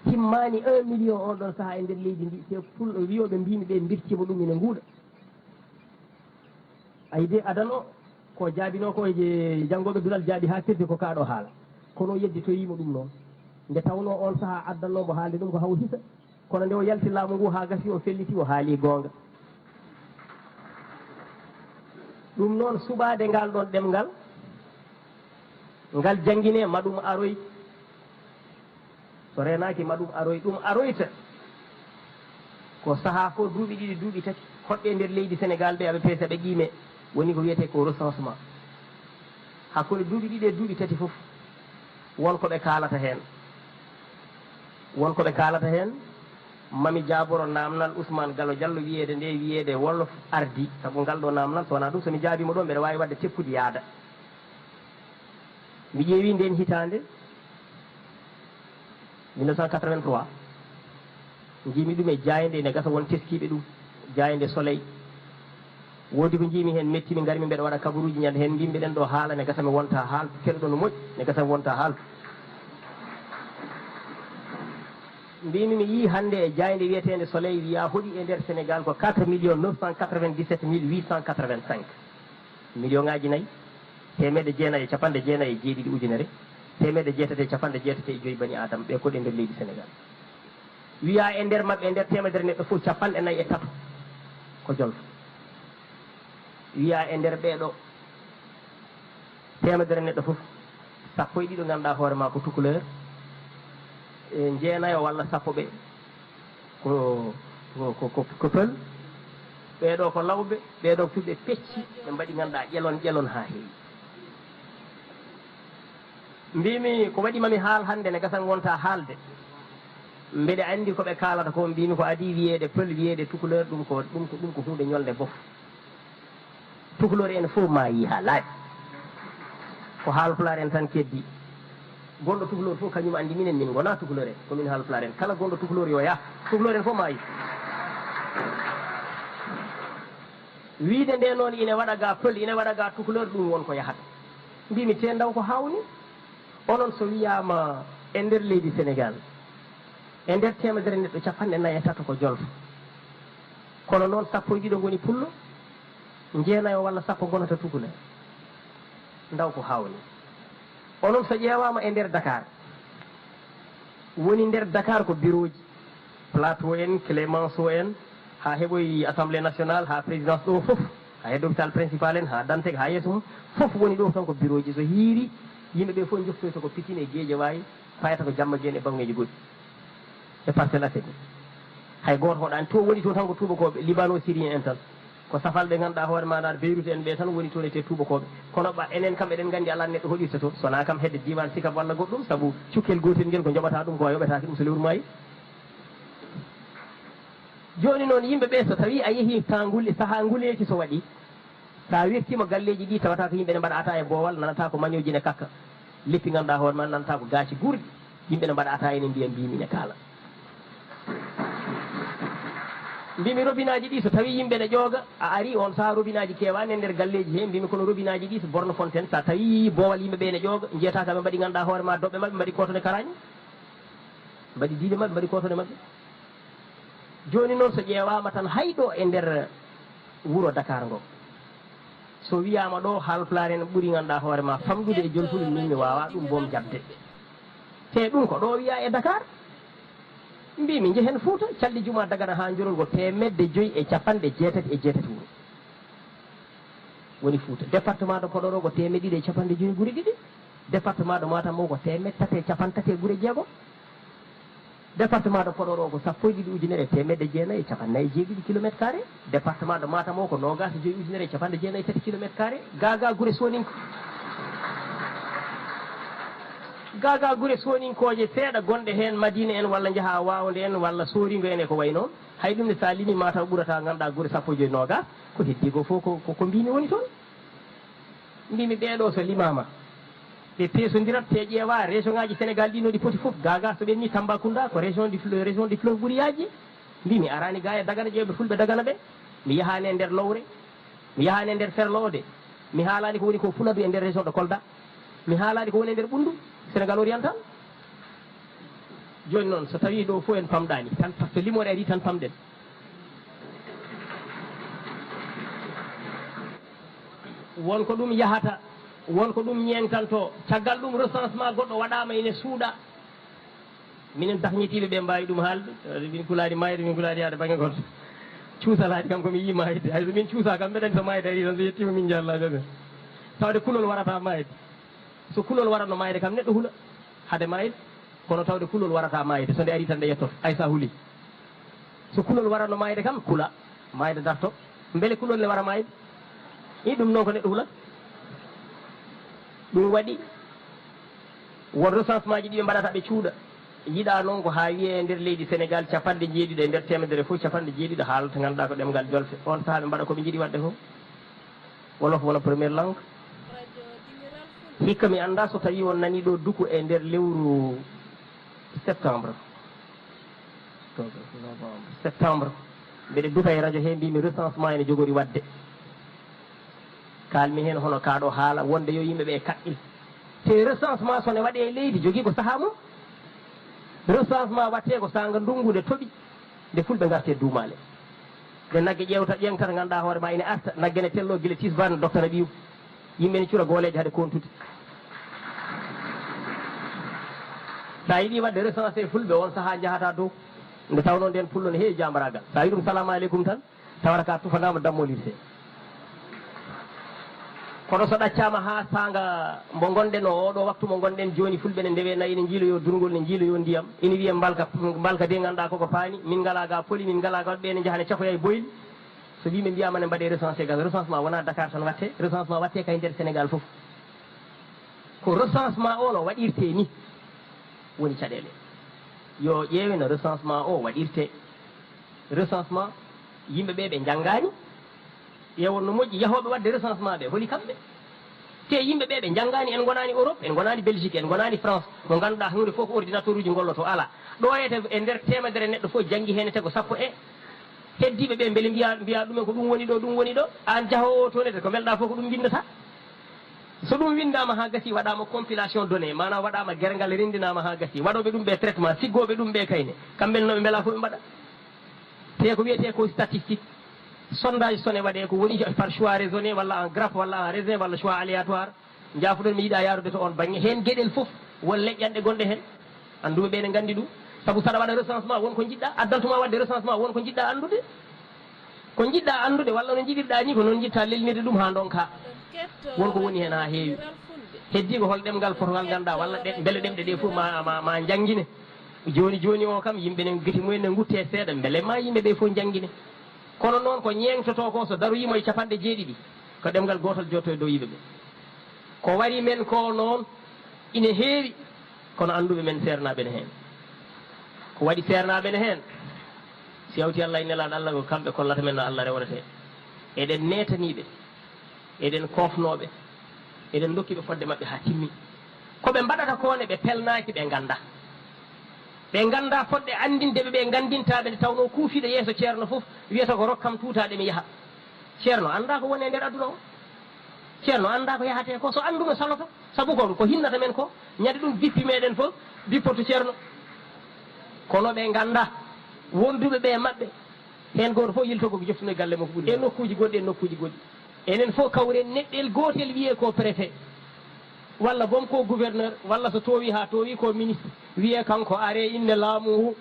timmaani un million on ɗon sahaa e nder leydi ndi, te pul-, wiyooɓe mbiimi ɓe mbirtiima ɗum ina nguuɗa. Ayi de, adano ko jaabinoo ko e je-, janngooɓe duɗal jaaɓi haa firti ko kaa ɗoo haala. Kono o yedditoyiima ɗum noon. Nde tawnoo oon sahaa addannoo mbo haalde ɗum ko haw hisa. Kono nde o yalti laamu ngu haa gasi, o felliti, o haali goonga. Ɗum noon, suɓaade ngal ɗoon ɗemngal, ngal jannginee, ma ɗum aroy. So reenaaki, ma ɗum aroy, ɗum aroyta. Ko sahaa fof, duuɓi ɗiɗi, duuɓi tati, hoɗɓe e nder leydi Senegaal ɓe, aɓe peesa, ɓe qiime, woni ko wiyetee ko recensement. Hakkunde duuɓi ɗiɗi e duuɓi tati fof, won ko ɓe kaalata heen. Won ko ɓe kaalata heen. Mami jaaboro naamnal Ousmane Gallo Diallo wiyeede nde, wiyeede wolof ardi. Sabu ngal ɗo naamnal, so wonaa ɗum, so mi jaabiima ɗo, mbeɗa waawi waɗde teppude yaada. Mi ƴeewi ndeen hitaande, mille neuf cent quatre-vingt-trois, njiimi ɗum e jaaynde, ene gasa won teskiiɓe ɗum. Jaaynde Soleil. Woodi ko njiimi heen metti, mi ngarmi mbeɗa waɗa kabaruuji ñande heen, mbimi mbeɗen ɗo haala, ne gasa mi wonta haalto, keɗoɗon no moƴƴi, ne gasa mi wonta haalto. Mbimi mi yii hannde e jaaynde wiyeteende Soleil wiya hoɗi e nder Sénégal ko quatre millions neuf cent quatre-vingt-dix-sept mille huit cent quatre-vingt-cinq. Million ngaaji nayi, teemedde jeenayi e capanɗe jeenayi e jeeɗiɗi ujunere, teemedde jeetati e capanɗe jeetati e joyi bani Aadama ɓe koɗi e nder leydi Sénégal. Wiya e nder maɓɓe, e nder teemedere neɗɗo fof, capanɗe nayi e tato ko jolfo. Wiya e nder ɓeeɗo teemedere neɗɗo fof, sappo e ɗiɗo ngannduɗaa hoore ma ko tukuleur, e jeenayo walla sappo ɓe ko, ko, ko, ko, ko pël, ɓeeɗo ko lawɓe, ɓeeɗo fulɓe pecci, ɓe mbaɗi ngannduɗaa ƴelon, ƴelon haa heewi. Mbimi ko waɗi mami haal hannde ne gasan wonta haalde. Mbeɗa anndi ko ɓe kaalata ko, mbimi ko adii wiyeede pël, wiyeede tukuleur, ɗum ko, ɗum ko, ɗum ko huunde ñolde bof. Tukuleur en fof maayi haa laaɓi. Ko haalpulaar en tan keddi. Gonɗo tukuleur fof kañum anndi minen min ngona tukuleur en, ko min haalpulaar en. Kala gonɗo tukuleur yo yah. Tukuleur en fof maayi. Wiide nde noon ine waɗa ga pël, ine waɗa ga tukuleur, ɗum won ko yahata. Mbimi te ndaw ko hawni. Onon so wiyaama e nder leydi Sénégal, e nder teemedere neɗɗo capanɗe nayi e tato ko jolfo. Kono noon sappo e ɗiɗo ngoni pullo, jeenayo walla sappo ngonata tukuleur. Ndaw ko hawni. Onon so ƴeewaama e nder Dakar, woni nder Dakar ko birooji, Plateau en, Clémenceau en, haa heɓoyi Assemblée nationale, haa présidence ɗo fof, haa hedde hôpital principal en, haa Dantec, haa yeeso mum, fof woni ɗo tan ko birooji. So hiiri, yimɓe ɓe fof njoftoyta ko Pikine e Guédiawaye, payata ko Jamma Guène e baŋŋeeji goɗɗi. E Parcelles Assainies. Hay gooto hoɗaani. To woni to tan ko tuubakooɓe, libano-syrien en tan. Ko safalɓe ngannduɗaa hoore ma, naar Beyrouth en ɓe tan woni toon e te tuubakooɓe. Kono ɓa enen kam eɗen nganndi alaa neɗɗo hoɗirta to, so wonaa kam hedde diiwaan Sicap walla goɗɗum, sabu cukkel gootel ngel ko njoɓata ɗum, ko a yoɓetaake ɗum so lewru maayi. Jooni noon yimɓe ɓe so tawii a yehii ka ngule, sahaa nguleeki so waɗi, so a wertiima galleeji ɗi tawata ko yimɓe ne mbaɗa ataaya boowal, nanata ko mañooji ne kakka. Leppi ngannduɗaa hoore ma nanata ko gaaci guurɗi. Yimɓe ne mbaɗa ataaya ne mbiya mbimi ne kaala. Mbimi robinaaji ɗi so tawii yimɓe ne ƴooga, a ari on sahaa robinaaji keewaani e nder galleeji he, mbimi kono robinaaji ɗi so borno fontaine, so a tawii boowal yimɓe ɓe ne ƴooga, njiyata ka ɓe mbaɗi ngannduɗaa hoore ma doɓɓe maɓɓe, mbaɗi kooto ne karaani. Mbaɗi diiɗe maɓɓe, mbaɗi kooto ne maɓɓe. Jooni noon so ƴeewaama tan hay ɗo e nder wuro Dakar ngo, so wiyaama ɗo haalpulaar en ɓuri ngannduɗaa hoore ma famɗude e jolfuɓe, min mi waawaa ɗum boom jaɓde. Te ɗum ko ɗo wiyaa e Dakar. Mbimi njehen Fuuta, calɗi juma Dagana haa Njorol ko teemedde joyi e capanɗe jeetati e jeetati wuro. Woni Fuuta. Département de Podor o ko teemeɗɗe ɗiɗi e capanɗe joyi gure ɗiɗi. Département de Matam o ko teemeɗɗe tati e capanɗe tati e gure jeegom. Département de Podor o ko sappo e ɗiɗi ujunere e teemedde jeenayi e capanɗe nayi e jeeɗiɗi kilomètre carré. Département de Matam o ko noogaas e joyi ujunere e capanɗe jeenayi e tati kilomètre carré. Gaa gaa gure Sooninko-, gaa gaa gure Sooninkooje seeɗa gonɗe heen, Madina en walla njaha Waawde en walla Sooringo en e ko wayi noon. Hay ɗum ne so a limi ma taw ɓurata ngannduɗaa gure sappo e joyi noogaas. Ko heddi ko fof ko, ko, ko mbimi woni toon. Mbimi ɓeeɗo so limaama, ɓe peesondirat, te ƴeewa région ngaji Sénégal ɗi no ɗi poti fof. Gaa gaa so ɓenni Tambacounda ko région du fleuve, région du fleuve ɓuri yaajde. Mbimi arani gaa e Dagana, ƴeewɓe fulɓe Dagana ɓe. Mi yahani e nder Lowre, mi yahani e nder Ferlo de. Mi haalani ko woni ko Fuladu e nder région de Kolda. Mi haalani ko woni e nder Ɓunndu, Sénégal oriental. Jooni noon so tawi ɗo fof en pamɗani tan, par ce que limoore ari tan pamɗen. Won ko ɗum yahata, won ko ɗum ñeŋtanto. Caggal ɗum recensement goɗɗo waɗaama ene suuɗa. Minen dahñitiiɓe ɓe mbaawi ɗum haalde, min kulaani maayde, min kulaani yahde baŋnge gooto. Cuusal haadi kam ko mi yii maayde. Hay so min cuusaa kam, mbeɗa anndi so maayde arii tan, so yettiima min njahalla jaɓe. Tawde kulol warata maayde. So kulol waratno maayde kam, neɗɗo hula hade maayde. Kono tawde kulol warata maayde, so nde arii tan nde yettoto, hay so a hulii. So kulol waratno maayde kam, kula, maayde darto. Mbele kulol ne wara maayde? I ɗum noon ko neɗɗo hulata. Ɗum waɗi won recensement ji ɗi ɓe mbaɗata ɓe cuuɗa. Yiɗaa noon ko haa wiyee e nder leydi Sénégal capanɗe jeeɗiɗo e nder teemedere fof, capanɗe jeeɗiɗo haalata ngannduɗaa ko ɗemngal jolfe. On sahaa ɓe mbaɗa ko ɓe njiɗi waɗde ko. Wolof wona première langue. Hikka mi anndaa so tawii on nanii ɗo duku e nder lewru septembre. Octobre, novembre, septembre. Mbeɗe duka e radio he, mbimi recensement ene jogori waɗde. Kalmi heen hono kaa ɗo haala wonde yo yimɓe ɓe kaɓɓil. Te recensement so ne waɗe e leydi, jogii ko sahaa mum. Recensement waɗte ko saanga ndunngu nde toɓi, nde fulɓe ngarte duumaale. Nde nagge ƴeewta, ƴeeŋtata, ngannduɗaa hoore ma ine arta, nagge ne tello gila tisbaar ne doktana ɓiyum. Yimɓe ne cura gooleeje hade kontude. Sa yiɗi waɗde recensé fulɓe, on sahaa njahata dow. Nde tawnoo ndeen pullo ne heewi jaambaraagal. Sa wi'i ɗum salaamu aleykum tan, tawata ka tufanaama dammolirte. Kono so ɗaccaama haa saanga mbo ngonɗen o, oɗo waktu mo ngonɗen jooni, fulɓe ne ndewe nayi, ne njiiloyo durngol, ne njiiloyo ndiyam. Ina wiyee mbalka, mbalka de ngannduɗaa koko paani, min ngalaa ga poli, min ngalaa ga ɓe ne njaha ne cakoya e boyli. So ɓiyɓe mbiyaama ne mbaɗee recensé gal, recensement wonaa Dakar tan waɗte, recensement waɗte kay nder Sénégal fof. Ko recensement o no waɗirte ni woni caɗeele. Yo ƴeewe no recensement o waɗirte. Recensement, yimɓe ɓe ɓe njanngaani. Ƴeewon no moƴƴi, yahooɓe waɗde recensement ɓe, holi kamɓe? Te yimɓe ɓe ɓe njanngaani, en ngonaani Europe, en ngonaani Belgique, en ngonaani France, mo ngannduɗaa huunde fof ko ordinateur uji ngolloto, alaa. Ɗo e te-, e nder teemedere neɗɗo fof janngi heen e tego sappo e heddiiɓe ɓe, mbele mbiya, mbiya ɗumen ko ɗum woni ɗo, ɗum woni ɗo. Aan jahoowo toon e te, ko mbelɗaa fof ko ɗum mbinndata. So ɗum winndaama haa gasi, waɗaama compilation données, maanaam waɗaama gerngal, renndinaama haa gasi, waɗooɓe ɗum ɓe traitement, siggooɓe ɗum ɓe kayne, kamɓe no ɓe mbelaa fof ɓe mbaɗa. Te ko wiyetee ko statistique, sondage so ne waɗee, ko woni par choix raisonné, walla en grappe, walla en raisin, walla choix aléatoire. Njaafuɗon, mi yiɗaa yaarude to on baŋnge. Heen geɗel fof, won leƴƴanɗe gonɗe heen. Annduɓe ɓe ne nganndi ɗum. Sabu saɗa waɗa recensement, won ko njiɗɗaa, addantuma waɗde recensement, won ko njiɗɗaa anndude. Ko njiɗɗaa anndude, walla no njiɗirɗaa ni, ko noon njiɗtaa lelnirde ɗum haa ndonkaa. Won ko woni heen haa heewi. Heddii ko hol ɗemngal potongal ngannduɗaa, walla ɗe-, mbele ɗemɗe ɗe fof ma, ma, ma njanngine. Jooni jooni o kam, yimɓe ne giti mumen ne ngutte seeɗa, mbele ma yimɓe ɓe fof njanngine. Kono noon ko ñeeŋtotoo ko, so daroyiima e capanɗe jeeɗiɗi, ko ɗemngal gootol jotto e dow yimɓe ɓe. Ko wari men ko noon ine heewi, kono annduɓe men seernaaɓe ne heen. Ko waɗi seernaaɓe ne heen, si yawti Allah e Nelaaɗo Allah, ko kamɓe kollata men no Allah rewretee. Eɗen neetanii ɓe, eɗen koofnoo ɓe, eɗen ndokki ɓe fodde maɓɓe haa timmi. Ko ɓe mbaɗata ko ne, ɓe pelnaaki, ɓe nganndaa. Ɓe nganndaa fodde anndinde ɓe, ɓe nganndintaa ɓe, nde tawnoo kuufiiɗo yeeso ceerno fof wiyata ko: "Rok kam tuutaaɗe, mi yaha." Ceerno anndaa ko woni e nder aduna o. Ceerno anndaa ko yahatee ko, so annduno saloto. Sabu ko, ko hinnata men ko, ñande ɗum bippi meɗen fof, bippoto ceerno. Kono ɓe nganndaa wonduɓe ɓe maɓɓe, heen gooto fof yilto ko joftuno e galle makko ɓuri. E nokkuuji goɗɗi, e nokkuuji goɗɗi. Enen fof kawren neɗɗel gootel wiyee ko préfet, walla boom ko gouverneur, walla so toowi haa toowi ko ministre, wiyee kanko are innde laamu ngu.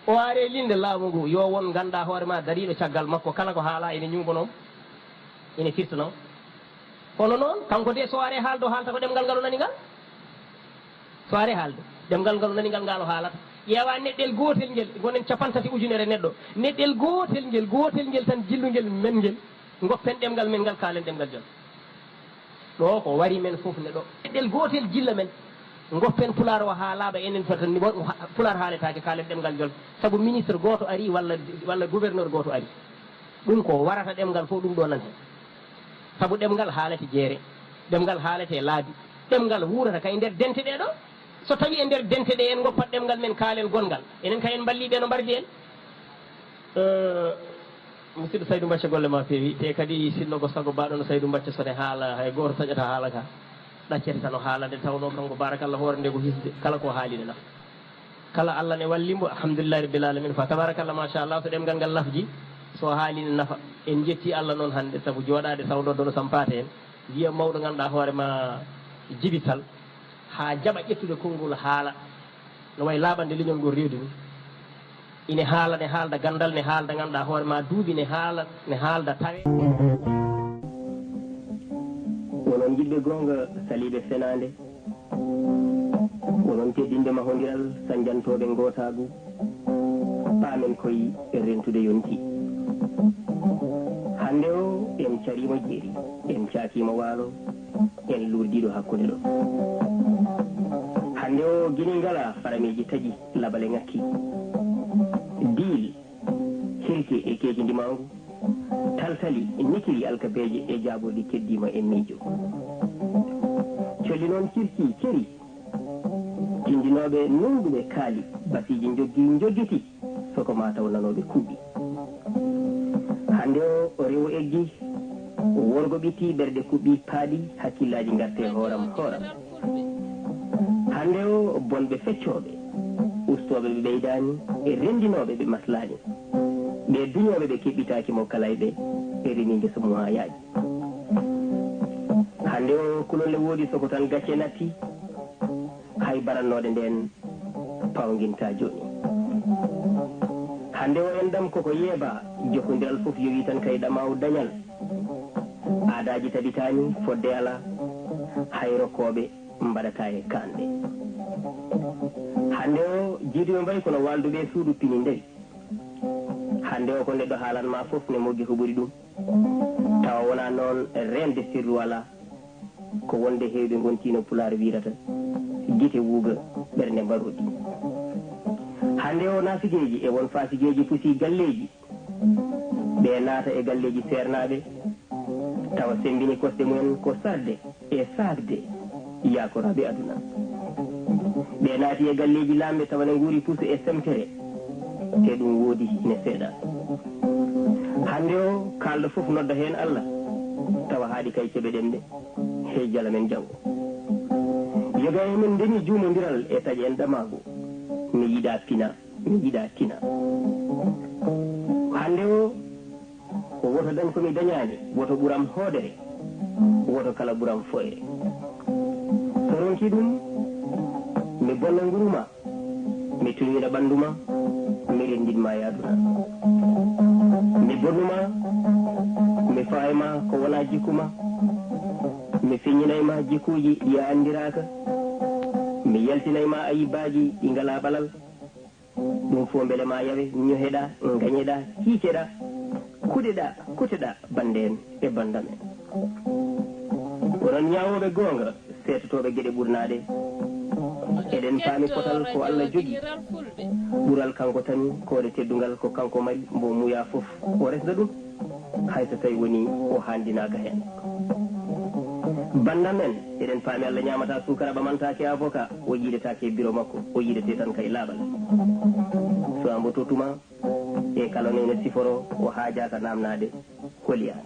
O are linde laamu ngu, yo won nganndaa hoore ma dariiɗo caggal makko, kala ko haala ene ñuuɓanoo mo, ene firtanoo mo. Kono noon, kanko de, so are haaldo, haalta ko ɗemngal ngal o nani ngal. So are haaldo, ɗemngal ngal o nani ngal, ngal o haalata. Ƴeewa neɗɗel gootel ngel, ngonen capanɗe tati ujunere neɗɗo. Neɗɗel gootel ngel, gootel ngel tan jillungel men ngel, ngoppen ɗemngal men ngal, kaalen ɗemngal jol. Ɗo ko wari men fof ne ɗo. Ɗel gootel jilla men. Ngoppen Pulaar o haa laaɓa, enen fota ni, wo-, ha-, Pulaar haaletaake, kaalen ɗemngal jol. Sabu ministre gooto ari, walla, walla gouverneur gooto ari. Ɗum ko warata ɗemngal fof, ɗum ɗo nan heen. Sabu ɗemngal haalete jeere, ɗemngal haalete laabi, ɗemngal wuurata kay nder dente ɗee ɗo. So tawi e nder dente ɗe en ngoppat ɗemngal men, kaalen gonngal, enen kay en mballii ɓe no mbardi en. Eh, musidɗo Saydu Mbacce, golle ma peewi, te kadi sinno ko sago baɗono Saydu Mbacce, so ne haala, hay gooto taƴata haala ka. Ɗaccete tan o haala, nde tawnoo kanko, barakallah, hoore nde ko hisde, kala ko haali ne nafa. Kala Allah ne walli mbo, alhamdulillahi rabbil alamin, fa tabarakallah, machallah, so ɗemngal ngal nafji, so haali ne nafa. En njetti Allah noon hannde, sabu jooɗaade taw noddono sampaate en, wiya mawɗo ngannduɗaa hoore ma Jibi Sal, haa jaɓa ƴettude konngol haala, no wayi laaɓande leñol ngol rewde ni. Ine haala, ne haalda ganndal, ne haalda ngannduɗaa hoore ma duuɓi, ne haala, ne haalda tawe. Onon jiɗɓe goonga, saliiɓe fenaande, onon teddinɓe mahondiral, sañjantooɓe ngootaagu, paamen koy rentude yonti. Hannde o, en cariima jeeri, en caakiima waalo, en luurdiiɗo hakkunde ɗo. Hannde o, gini ngala, farameeji taƴi, labale ŋakki. Diil, hirke e keeci ndimaangu, taltali, nikiri, alkabeeje e jaaborɗi keddiima e miijo. Colli noon circi, ceri, tindinooɓe nowɗuɓe kaali, basiiji njoggi, njoggiti. soko maa taw nanooɓe kuuɓi. Hannde o, o rewo eggi, worgo ɓitti, ɓerɗe kuɓɓi, paaɗi, hakkillaaji ngarti e hooram hooram. Hannde o, bonɓe feccooɓe, ustooɓe ɓe ɓeydaani, e renndinooɓe ɓe maslaani. Ɓe duñooɓe ɓe keɓɓitaaki mo kalayɓe, e rimi ngesa mum haa yaaji. Hannde o, kulol ne woodi soko tan gacce natti, hay barannooɗe ndeen pawnginta jooni. Hannde o, enɗam koko yeeba, jokondiral fof yowii tan kay ɗamaawu dañal. Aadaaji tabitaani, fodde alaa, hay rokkooɓe mbaɗataa e kaanɗe. Hannde o, jiiduɓe mbayi kono waalduɓe e suudu pini ndewi. Hannde o, ko neɗɗo haalan ma fof ne moggi ko ɓuri ɗum. Tawa wonaa noon, reende sirru alaa. Ko wonde heewɓe ngontiino, Pulaar wiyrata, gite wuuga, ɓernde mbaroɗi. Hannde o, naasigeeji e won faasigeeji pusi galleeji. Ɓe naata e galleeji seernaaɓe, tawa semmbini kosɗe mumen ko sarde e saakde yaakoraaɓe aduna. Ɓe naati e galleeji laamɓe, tawa ne nguuri puso e semtere, te ɗum woodi ine seeɗa. Hannde o, kaalɗo fof nodda heen Allah, tawa haaɗi kay ceɓe ɗemɗe, hey jala men janngo. Yoga e men ndeñi juumondiral e taƴe en ɗamaagu, mi yiɗa pina, mi yiɗa tina. Hannde o, ko woto dañ ko mi dañaani, woto ɓuram hoodere, woto kala ɓuram foyre. So ronki ɗum, mi bonna nguru ma, mi tuñina ɓanndu ma, mi renndin ma e aduna. Mi bonnu ma, mi fawa e ma ko wonaa jikku ma, mi feññinay ma jikkuuji ɗi a anndiraaka, mi yaltinay ma ayibbaaji ɗi ngalaa ɓalal. Ɗum fof mbele ma yawe, ñoheɗa, ngañeɗa, kiiceɗa, kuɗeɗa, kuteɗa bannde en e banndam en. Onon ñaawooɓe goonga, seetotooɓe geɗe ɓurnaaɗe, eɗen paami potal ko Allah jogii. Ɓural kanko tami, koode teddungal ko kanko mari, mbo muya fof o resna ɗum. Hay so tawi woni o hanndinaaka heen. Banndam en, eɗen paami Allah ñaamata suukara, ɓamantaake avocat, o yiidetaake e biro makko, o yiidete tan kay laaɓal. So a mbo tottuma, e kala no ina siforo, o haajaaka naamnaade, holi aan.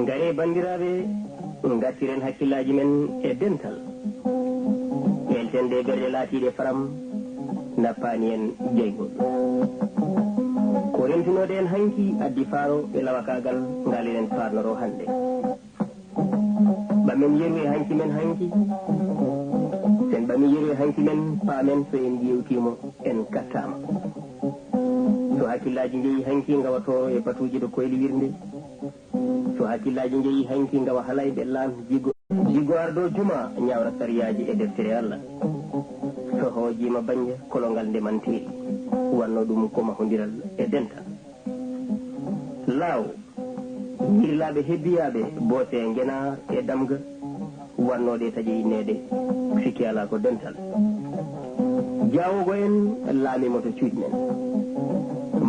Ngare, banndiraaɓe, ngartiren hakkillaaji men e dental. Ɓeelten ɗe ɓerɗe laatiiɗe faram, nappaani en jeyngol. Ko rentunoode en hanki addi faaro e lawakaagal ngal eɗen faarnoroo hannde. Ɓamen yeru e hanki men hanki. Sen ɓami yeru e hanki men, paamen so en ƴeewtiimo, en kattaama. So hakkillaaji njeyi hanki ngawa tooro e batuuji ɗo koyli wirnde. So hakkillaaji njeyi hanki ngawa halayɓe laam jigo. Jigo ardo juma ñaawra sariyaaji e deftere Allah. So hoojiima bannja kolongal ndemanteeri, wanno ɗum ko mahondiral e dental. Laaw, yirlaaɓe hebbiyaaɓe boose e ngenaar e damga, wannooɗe taƴe inneede, sikke alaa ko dental. Jaawogo en laamiima to cuuɗi men.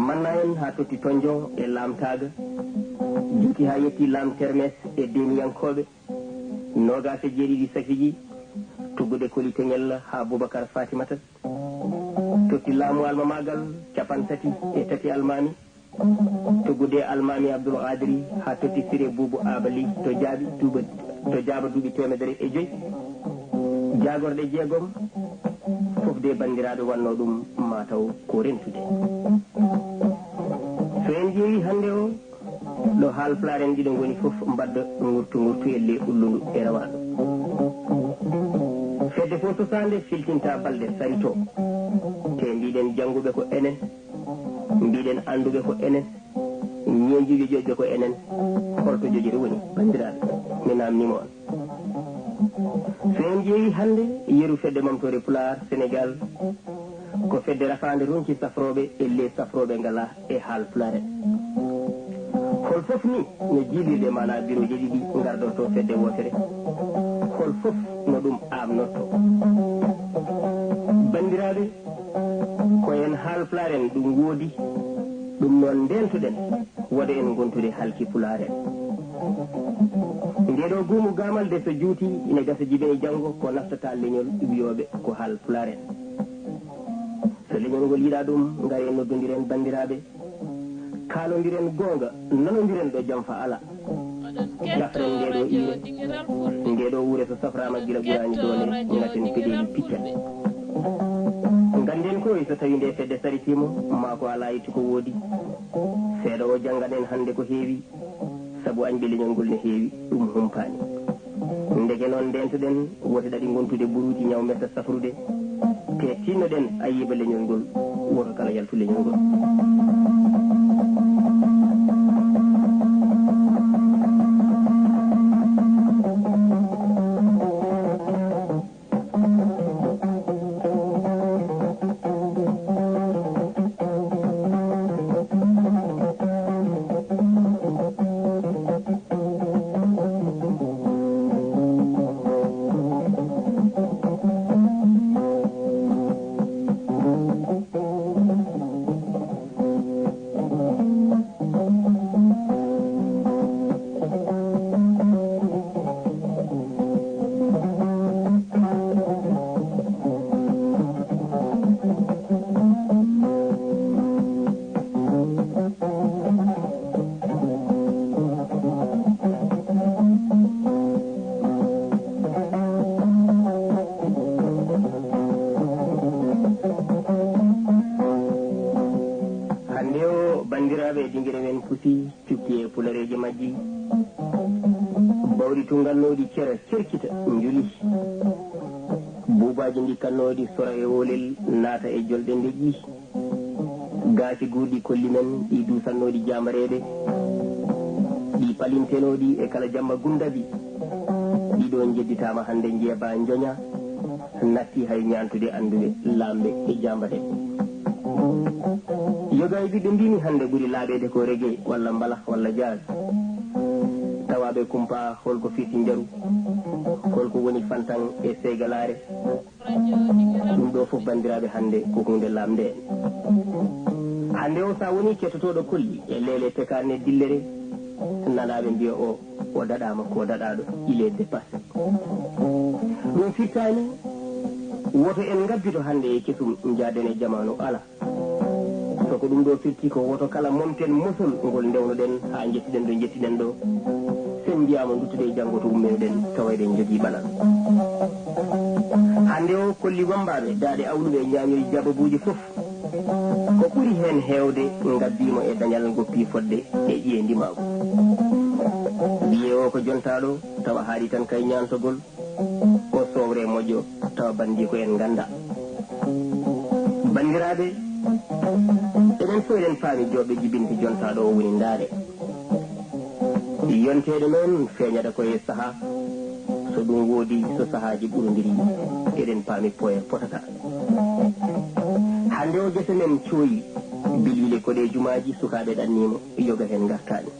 Manna en haa totti tonjon e laamtaaga, juuti haa yetti laam termes e deeniyankooɓe, noogaas e jeeɗiɗi safiji, tuggude koli teŋel haa Bubakar Fatimata, totti laamu almamaagal capanɗe tati e tati almaami, tuggude almaami Abdul Qaadiri haa totti sire buubu aabali to jaaɓi duuɓa, to jaaba duuɓi teemedere e joy. Jaagorɗe jeegom, fof de banndiraaɓe wannoo ɗum maa taw ko rentude. So en ƴeewi hannde o, ɗo Haalpulaar en ɗiɗo ngoni fof mbadda ngurtu ngurtu elle ullundu e rawaandu. Ko sosaande filtinta balɗe sari to. Te mbiɗen jannguɓe ko enen, mbiɗen annduɓe ko enen, ñeeñjuɓe joƴɓe ko enen. Holto joƴere woni, banndiraaɓe? Mi naamnii mo on. So en ƴeewi hannde yeru fedde Mamtoore Pulaar Senegaal, ko fedde rafaande ronki safrooɓe e le safrooɓe ngalaa e haal pulaar en. Hol fof ni no jiilirde maanaa birooje ɗiɗi ngardortoo fedde wootere? Hol fof no ɗum aamnortoo? Banndiraaɓe, ko en haal pulaar en ɗum woodi, ɗum noon ndeentoɗen, wota en ngontude haalki pulaar en. Ndeeɗoo guumu gaamal de so juuti, ina gasa jibine janngo ko naftata leñol wiyooɓe ko haal pulaar en. So leñol ngol yiɗaa ɗum, ngaren noddondiren banndiraaɓe, kaalondiren goonga, nanondiren ɗo jamfa alaa. Cafren ndeeɗoo iire, ndeeɗoo wure so safraama gila ɓuraani doole, ngaten peɗeeli picca. Ngannden koy so tawii nde fedde saritiima, maa ko alaa e ko woodi. Seeɗa o janngan en hannde ko heewi, sabu añɓe leñol ngol ne heewi, ɗum humpaani. Ndeke noon ndeentoɗen, wote ɗaɗi ngontude buruuji ñaw metta safrude, te tinnoɗen ayiiba leñol ngol, woto kala yaltu leñol ngol. Hannde o, banndiraaɓe, e dingire men pusi, cukki e pulareeje majji. Bawɗi tunngannooɗi cera cerkita, njuli. Buubaaji ndikkannooɗi sora e oolel, naata e jolɗe ndeƴƴi. Gaasi guurɗi kolli men, ɗi duusannooɗi jaambareeɓe, ɗi palintenooɗi e kala jamma gundabi, ɗiɗo njedditaama hannde njeebaa njoña, natti hay ñaantude annduɓe, laamɓe e jaambareeɓe. Yoga e ɓiɓɓe mbiimi hannde ɓuri laaɓeede ko reggae walla mbalax walla jazz. Tawaaɓe kumpa holko firti njaru, holko woni fantan e seygalaare. Ɗum ɗo fof, banndiraaɓe, hannde ko huunde lamnde en. Hannde o, so a woni kettotooɗo kolli e leele tekaane dillere, nanaaɓe mbiya o, o daɗaama ko daɗaaɗo, il est dépassé. Ɗum firtaani woto en ngabbito hannde e kesum, njaaden e jamaanu, alaa. So ko ɗum ɗo firti, ko woto kala momten mosol ngol ndewnoɗen haa njettiɗen ɗo njettiɗen ɗo. Sen mbiyaama, nduttude e janngo to umminoɗen, tawa eɗen njogii ɓalal. Hannde o, kolli wammbaaɓe daaɗe awluɓe e ñaañoy jababuuji fof, ko ɓuri heen heewde ngabbiimo e dañal ngoppi fodde e ƴiye ndimaagu. Ɓiye o ko jontaaɗo, tawa haaɗi tan kay ñaantogol, o sowre moƴƴo, tawa banndiiko en nganndaa. Banndiraaɓe, eɗen fof eɗen paami joɓɓe jibinɓe jontaaɗo o woni ndaare. Yonteede noon feeñata ko e sahaa, so ɗum woodi, so sahaaji ɓurondiri, eɗen paami poye potata. Hannde o, gese men cooyi, biliile koɗe jumaaji, sukaaɓe ɗanniima, yoga heen ngartaani.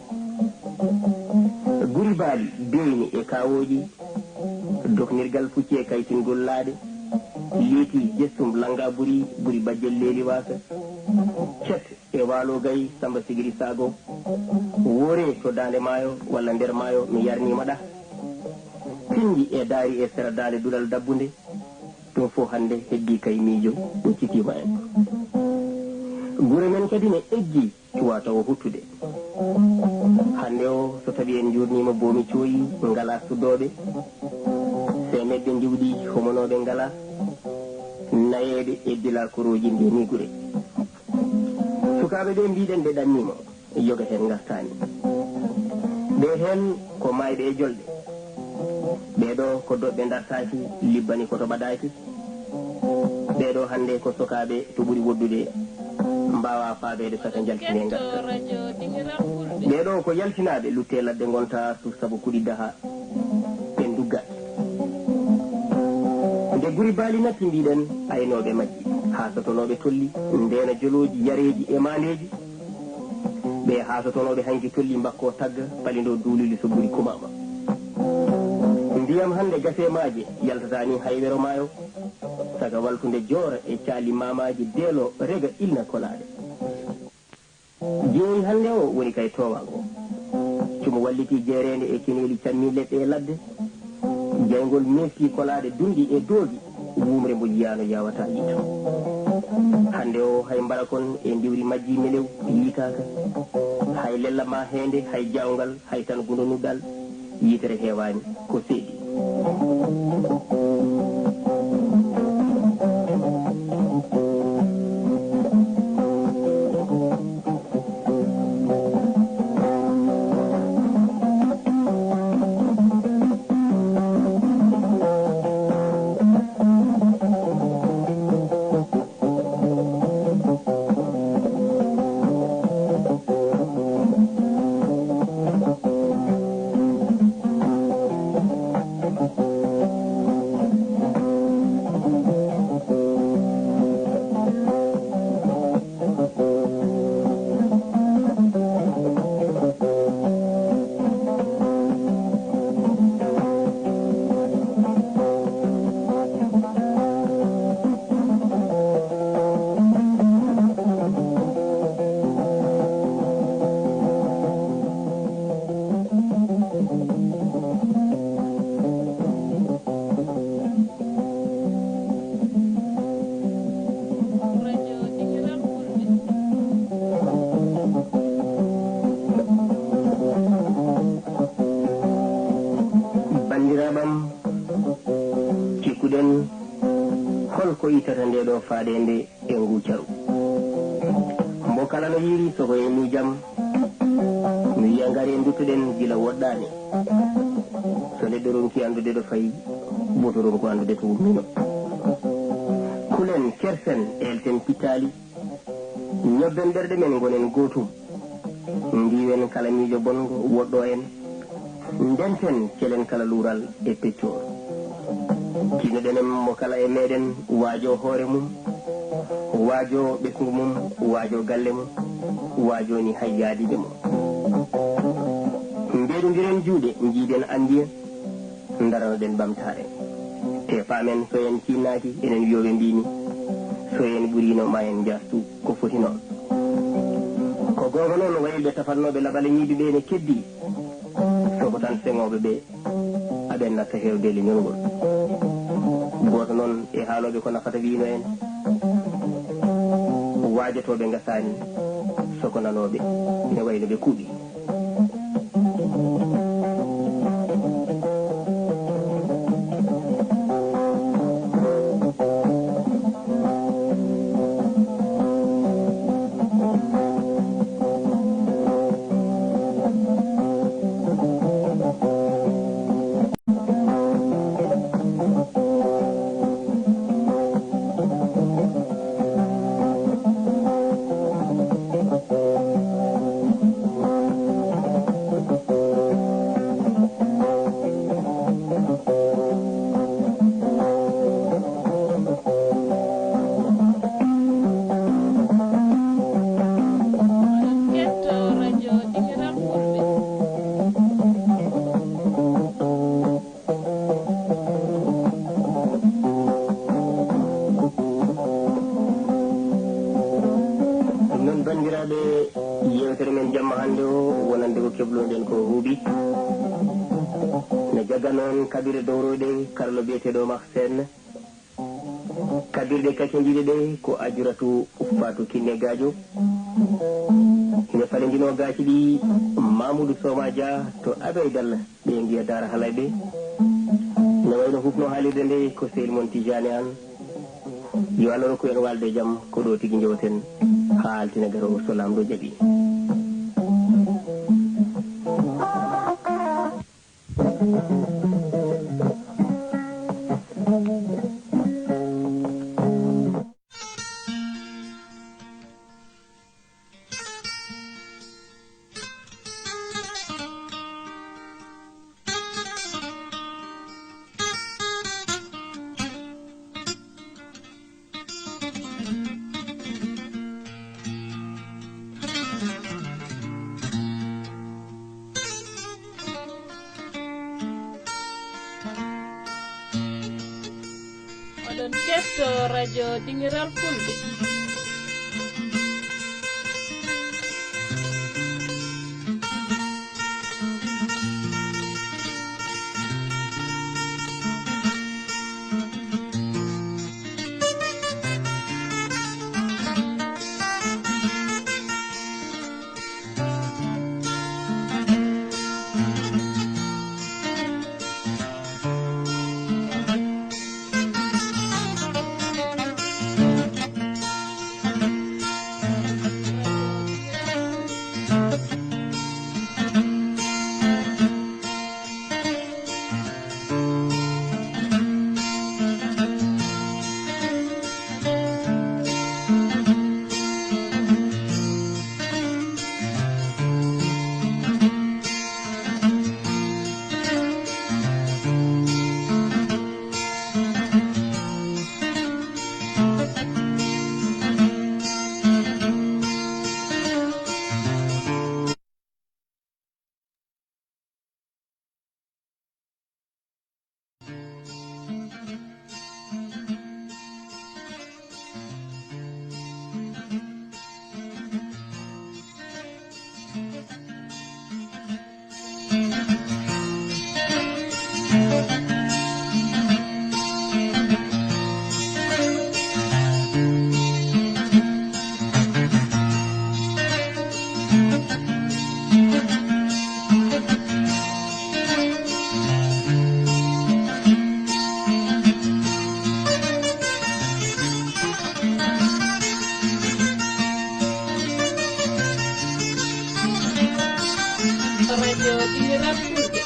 Guri baali, beeyni e kaawooji, doknirgal pucci e kaytingol laaɗe, leeti jestum lannga buri, buri bajjel leeli waasa, cet e waalo gay, Samba Sigiri Saago, woore to daande maayo walla nder maayo, mi yarniima ɗa, pinndi e daari e sera daande duɗal dabbunde, ɗum fof hannde heddii kay miijo, ɗum citiima en. Gure men kadi ne eggi, cuwa tawa huttude. Hannde o, so tawii en njuurniima boomi cooyi, ngalaa suddooɓe, seemedɓe ndiwɗi homonooɓe ngalaa, nayeeɓe e bilaakorooji ndeenii gure. Sukaaɓe ɓe mbiɗen ɓe ɗanniima, yoga heen ngartaani. Ɓe heen ko maayɓe e jolɗe. Ɓee ɗoo ko doɓɓe dartaaki, libbani ko to ɓadaaki. Ɓee ɗoo hannde ko sokaaɓe to ɓuri woddude, mbaawaa faabeede saka njaltinee ngarta. Ɓee ɗoo ko yaltinaaɓe lutte ladde ngonta to sabu kuɗi daha ɓe nduggaaki. Nde guri baali natti mbiɗen aynooɓe majji, haa sotonooɓe tolli, ndeena jolooji, yareeji e maandeeji. Ɓe haasotonooɓe hanki tolli mbakkoo tagga, palindoo duululi so guri kumaama. Ndiyam hannde gasee maaje, yaltataa ni hay wero maayo, saka waltunde joora e caali maamaaji deeloo rega ilna kolaaɗe. Jeeyi hannde o woni kay toowaango. Cumo wallitii jeereende e keneeli cammii leɗɗe e ladde. Jayngol meeftii kolaaɗe dunɗi e doogi, wuumre mbo yiyaano yaawataa yiito. Hannde o hay mbarakon e ndiwri majji melew yiitaaka. Hay lella maa heende, hay jaawngal, hay tan gundo nuɗɗal, yitere heewaani, ko seedi. Banndiraaɓam, cikkuɗen, hol ko ittata nde ɗo faaɗeende e ngu caru? Mbo kala no yiiri, so ko e miijam, mi wiya, ngaree nduttoɗen gila woɗɗaani. So neɗɗo ronki anndude ɗo fayi, woto ronku anndude to ummino. Kulen, kersen, elten pittaali, ñobben ɓerɗe men, ngonen gootum. Ndiwen kala miijo bonngo woɗɗo en. Ndenten, celen kala luural e peccoor. Tinoɗen en mo kala e meɗen waajo hoore mum, waajo ɓesngu mum, waajo galle mum, waajo ni hay yaadiiɓe mum. Mbeɗondiren juuɗe, njiiden anndiya, ndaranoɗen ɓamtaare. Te paamen, so en ciinnaaki, enen wiyooɓe mbiimi, so en ɓuriino, ma en njaastu ko foti noon. Ko goonga noon, wayɓe tafannooɓe laɓale ñiibi ɓe ne keddii, soko tan seŋooɓe ɓe, aɓen natta heewde leñol ngol. Gooto noon e haalooɓe ko nafata wiino en, waajotooɓe ngasaani, soko nanooɓe ne wayno ɓe kuuɓi. Ɗum noon, banndiraaɓe, yeewtere men jamma hannde o, wonande ko kebloo-ɗen ko huuɓi. Ne jagga noon kaɓirɗe dowroyɗe, karallo biyeteeɗo Omar Sène. Kaɓirɗe kakindiiɗe ɗe ko Ajuratu Faatu Kinne Gaajo. Ine falindinoo gaaci ɗi Mamudu Soma Dia to Adoy Dalla. Ɓe mbiya Daara Halayɓe. Ne wayno hufno haalirde nde ko sehil mon Tijaani Aan. Yo Allah rokku en waalde e jam, ko ɗo tigi njewaten haa altine garoowo so Laamɗo jaɓi. Keɗto radio Dingiral Fulɓe. Radio Dingiral Fulɓe.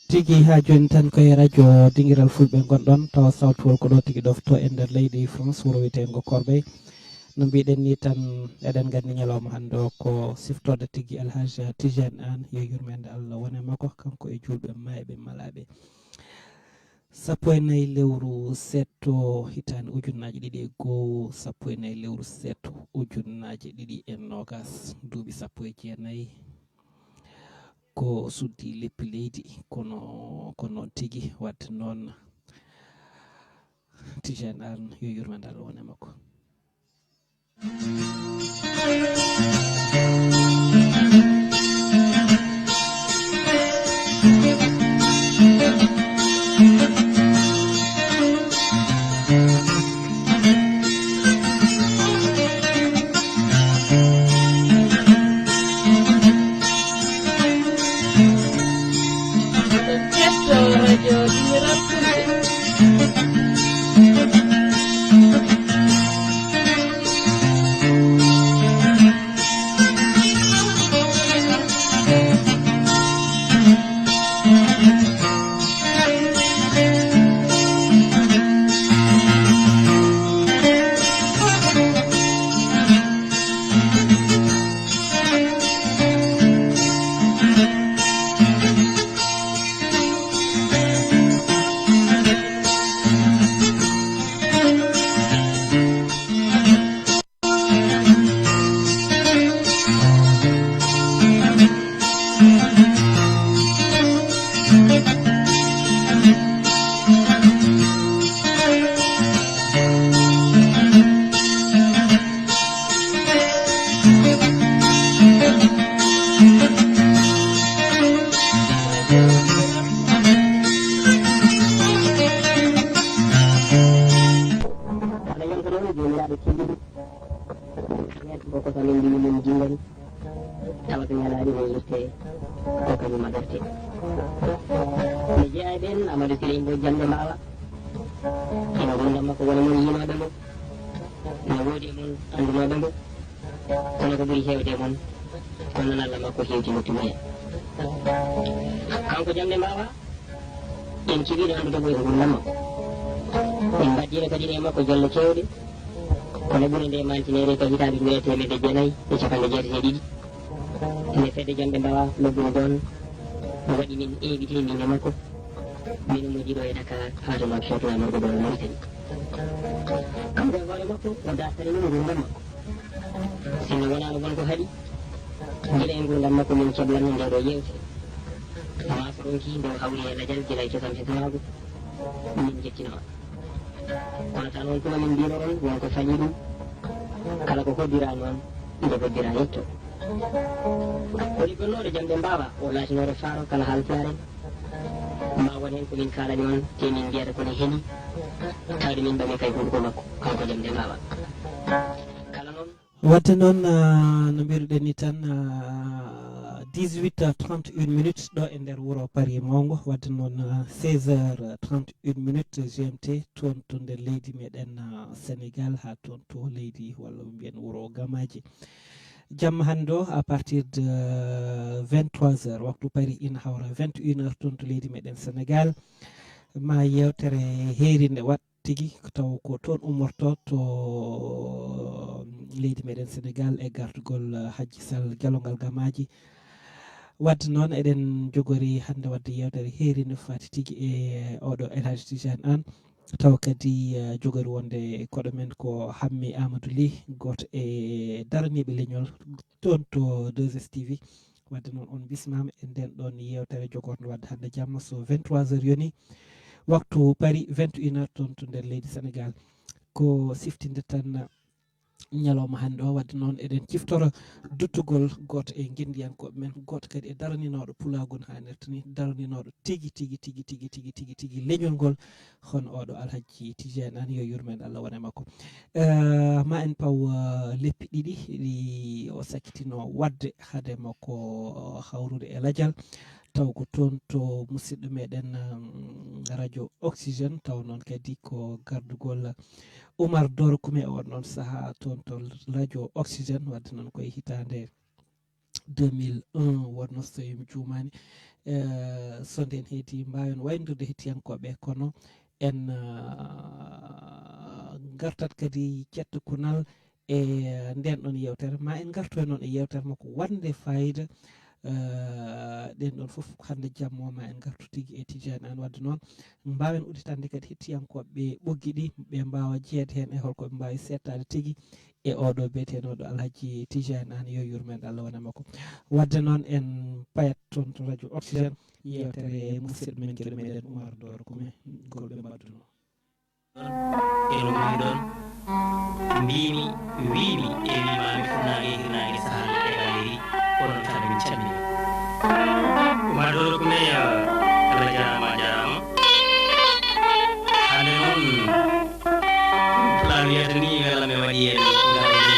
Tigi haa jooni tan ko e radio Dingiral Fulɓe ngonɗon, tawa sawtuwol ko ɗo tigi ɗofto e nder leydi France, wuro wiyeteengo Corbeil. No mbiɗen ni tan, eɗen nganndi ñalawma hannde o ko siftorde tigi Alhaji Tijani Anne, yo yurmeende Allah wone makko, kanko e juulɓe maayɓe malaaɓe. Sappo e nayi lewru seeɗto hitaande ujunnaaje ɗiɗi e goo, sappo e nayi lewru seeɗto ujunnaaje ɗiɗi e noogas, duuɓi sappo e jeenayi ko suddi leppi leydi, kono ko noon tigi, wadde noon Tijani Anne, yo yurmeende Allah wone makko. Aɗa yonta noon joomiraaɗo tedduɗo. Yeeso ko kosam en mbimi min jinngani. Tawa so ñalaani o rutte, ko kañum aɗorte. Mi jeyaa e ɓeen, Amadou Siley Mboy Jamde Mbaawa. Hino ngurndan makko wona mon yiinooɓe mo, no woodi e mon anndunooɓe mo, kono ko ɓuri heewde e mon ko nanalla makko hewti nodduɓe. Kanko Jamde Mbaawa, en keɓiino anndude mo e ngurndan makko. Min mbaɗdiino kadi e makko jolle keewɗe, kono ɓuri nde maantineede ko hitande ujunere e teemedde jeenayi e capanɗe jeetati e ɗiɗi. Nde fedde Jamde Mbaawa lobbuno ɗoon, o waɗi min invité min e makko. Min ummodii ɗo e Dakar, haa to Nouakchott, laamorgo ɗo Mauritanie. Kanko e hoore makko, o dartani min ngurndan makko. Sinno wonaano won ko haɗi, gila e ngurndan makko min keblannoo ndee ɗoo yeewtere. Maa so ronki nde o hawri e lajal gila e cosam e sanaagu, min njettinoo. Kono tan on tuma min mbino on won ko fañi ɗum, kala ko hoddira noon nde hoddira yetto. Ko liggonnooɗo Jamde Mbaawa o laatinooɗo faaro kala haalfiyaare, ma won heen ko min kaalani on te min mbiyata ko ne heli, tawde min mbami kay hunduko makko, kanko Jamde Mbaawa. Kala noon. Wadde noon, ah, no mbiruɗen ni tan, ah, dix-huit heures trente-et-une minutes ɗo e nder wuro Paris mawngo. Wadde noon, ah, seize heures trente-et-une minutes G M T, toon to nder leydi meɗen, ah, Sénégal, haa toon to leydi, walla mbiyen wuro Gamaaji. Jamma hannde o, à partir de vingt-trois heures, waktu Paris ina hawra vingt et une heures toon to leydi meɗen Sénégal. Ma yewtere heerinde waɗ tigi, taw ko toon ummorto to leydi meɗen Sénégal e gartugol, eh, Hajji Sall Gelongal Gamaaji. Wadde noon eɗen jogori hannde waɗde yewtere heerinde faati tigi e oɗo El Hadji Tidiane Anne. Taw kadi, eh, jogori wonde koɗo men ko Hammi Amadou Ly, gooto e daraniiɓe leñol toon to deux S T V. Wadde noon on bismaama e nden ɗon yewtere jogorno wadde hannde jamma so vingt-trois heures yoni, waktu Paris vingt et une heures toon to nder leydi Sénégal. Ko siftinde tan ñalawma hannde o, wadde noon eɗen ciftora duttugol gooto e ngenndiyankooɓe men, gooto kadi e daraninooɗo pulaagu no haanirta ni, daraninooɗo tigi, tigi, tigi, tigi, tigi, tigi, tigi leñol ngol, hono oɗo Alhaji Tidiane Anne, yo yurmeende Allah wone makko. Eh, ma en paw, eh, leppi ɗiɗi ɗi o sakkitino waɗde hade makko hawrude e lajal. Taw ko toon to musidɗo meɗen, um, radio Oxygène, taw noon kadi ko gardugol Oumar Doro Koumé e on ɗon sahaa toon to radio Oxygène, wadde noon koye hitaande deux mille un wonno, so mi juumaani. Eh, so nden heedi, mbaawen wayndude hettiyankooɓe, kono en, ah, ngartat kadi cetto kunal e nden ɗon yewtere. Ma en ngartu e noon e yewtere makko wonde fayida. Eh, ɗen ɗon fof hannde jamma o ma en ngartu tigi e Tidiane Anne. Wadde noon, mbaawen udditande kadi hettiyankooɓe ɓoggi ɗi, ɓe mbaawa jeyeede heen e holko ɓe mbaawi seettaade tigi e oɗo biyeteenoɗo Alhaji Tidiane Anne, yo yurmeende Allah wone makko. Wadde noon en payat toon to radio Oxygène, yewtere musidɗo men, gere meɗen Oumar Doro Koumé, ngol ɓe mbaɗduno. E no woni ɗon, mbimi, wimi, e wimami funnaange e hirnaange sahal e galeri, onon kala min calmini. Oumar Doro Koumé, Allah jarama, a jarama. Hande noon, Pulaar wiyata ni, welam e waɗi en ngal e leydi.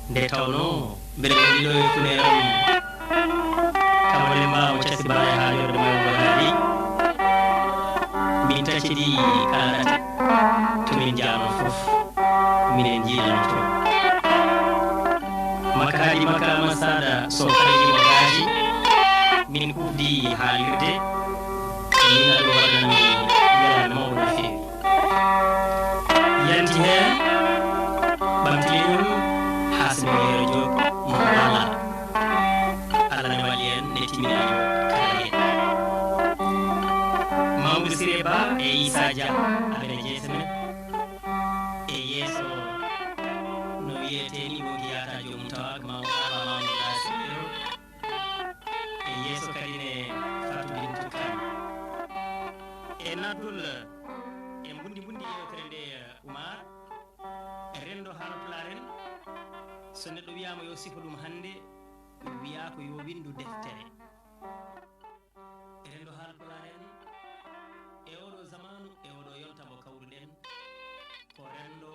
Nde tawnoo mbeɗa wondi ɗo e funeeram, kamole mbaamo casi bana e haajoorde mawngo haaji. Min taccidi kala ɗate to min njaano fof, minen njiilano to. Makka haaji makka Aman Saada Sow kala yimo gaaji, min kuɓdi haalirde, min aɗo waɗanmi welande mawɗo no feewi. Yanti heen, ɓamti leñol, haa Sino Yero Diop mo Allah. Allah ne walli en, ne timmina en kala heen. Mamadou Siré Ba e Issa Dia, aɓene jeese men. E yeeso no wiyetee ni, Bogi Yaata Joomum Tawa, Mamadou Aba, Mamadou Nasir. E yeeso kadi ne Fatou Bintou Kane. E naddol e mbundi mbundi yewtere nde, Oumar, renndo Haalpulaar en, so neɗɗo wiyaama yo sifo ɗum hannde, wiyaa ko yo winndu deftere. Renndo Haalpulaar en, e oɗo zamaanu, e oɗo yonta mo kawruɗen, ko renndo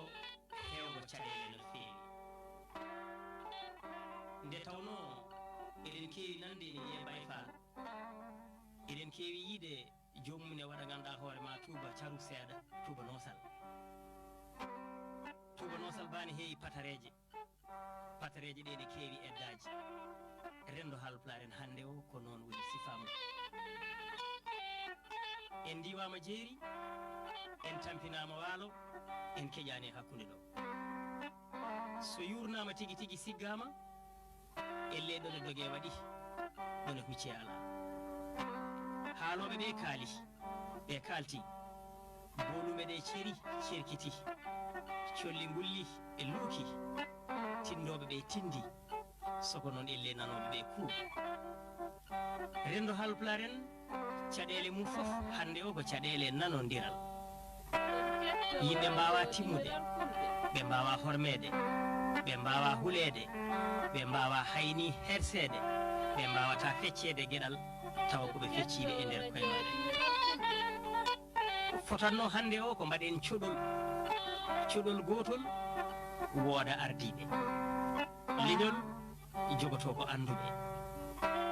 heewɗo caɗeele no feewi. Nde tawnoo eɗen keewi nande ene wiyee Baay Faal, eɗen keewi yiide Joomum ne waɗa, ngannduɗaa hoore ma, tuuba caru seeɗa, tuuba noosal. Tuuba noosal baa ne heewi patareeje. Patareeje ɗe ne keewi eddaaji. Renndo Haalpulaar en hannde o ko noon woni sifaa mum. En ndiwaama jeeri, en tampinaama waalo, en keƴaani e hakkunde ɗo. So yuurnaama tigi tigi siggaama, ellee ɗo ne dogee waɗi, ɗo ne huccee alaa. Haalooɓe ɓee kaali, ɓe kaalti. Boolume ɗe ceri, cerkiti. Colli ngulli e luuki. Tinndooɓe ɓe tinndi. Soko noon ellee nanooɓe ɓe kuu. Renndo Haalpulaar en, caɗeele mum fof hannde o ko caɗeele nanondiral. Yimɓe mbaawaa timmude, ɓe mbaawaa hormeede, ɓe mbaawaa huleede, ɓe mbaawaa hay ni herseede, ɓe mbaawataa fecceede geɗal tawa ko ɓe fecciiɓe e nder koye maɓɓe. Ko fotannoo hannde o ko mbaɗen cuɗol, cuɗol gootol wooda ardiiɓe. Leñol jogotoo ko annduɓe,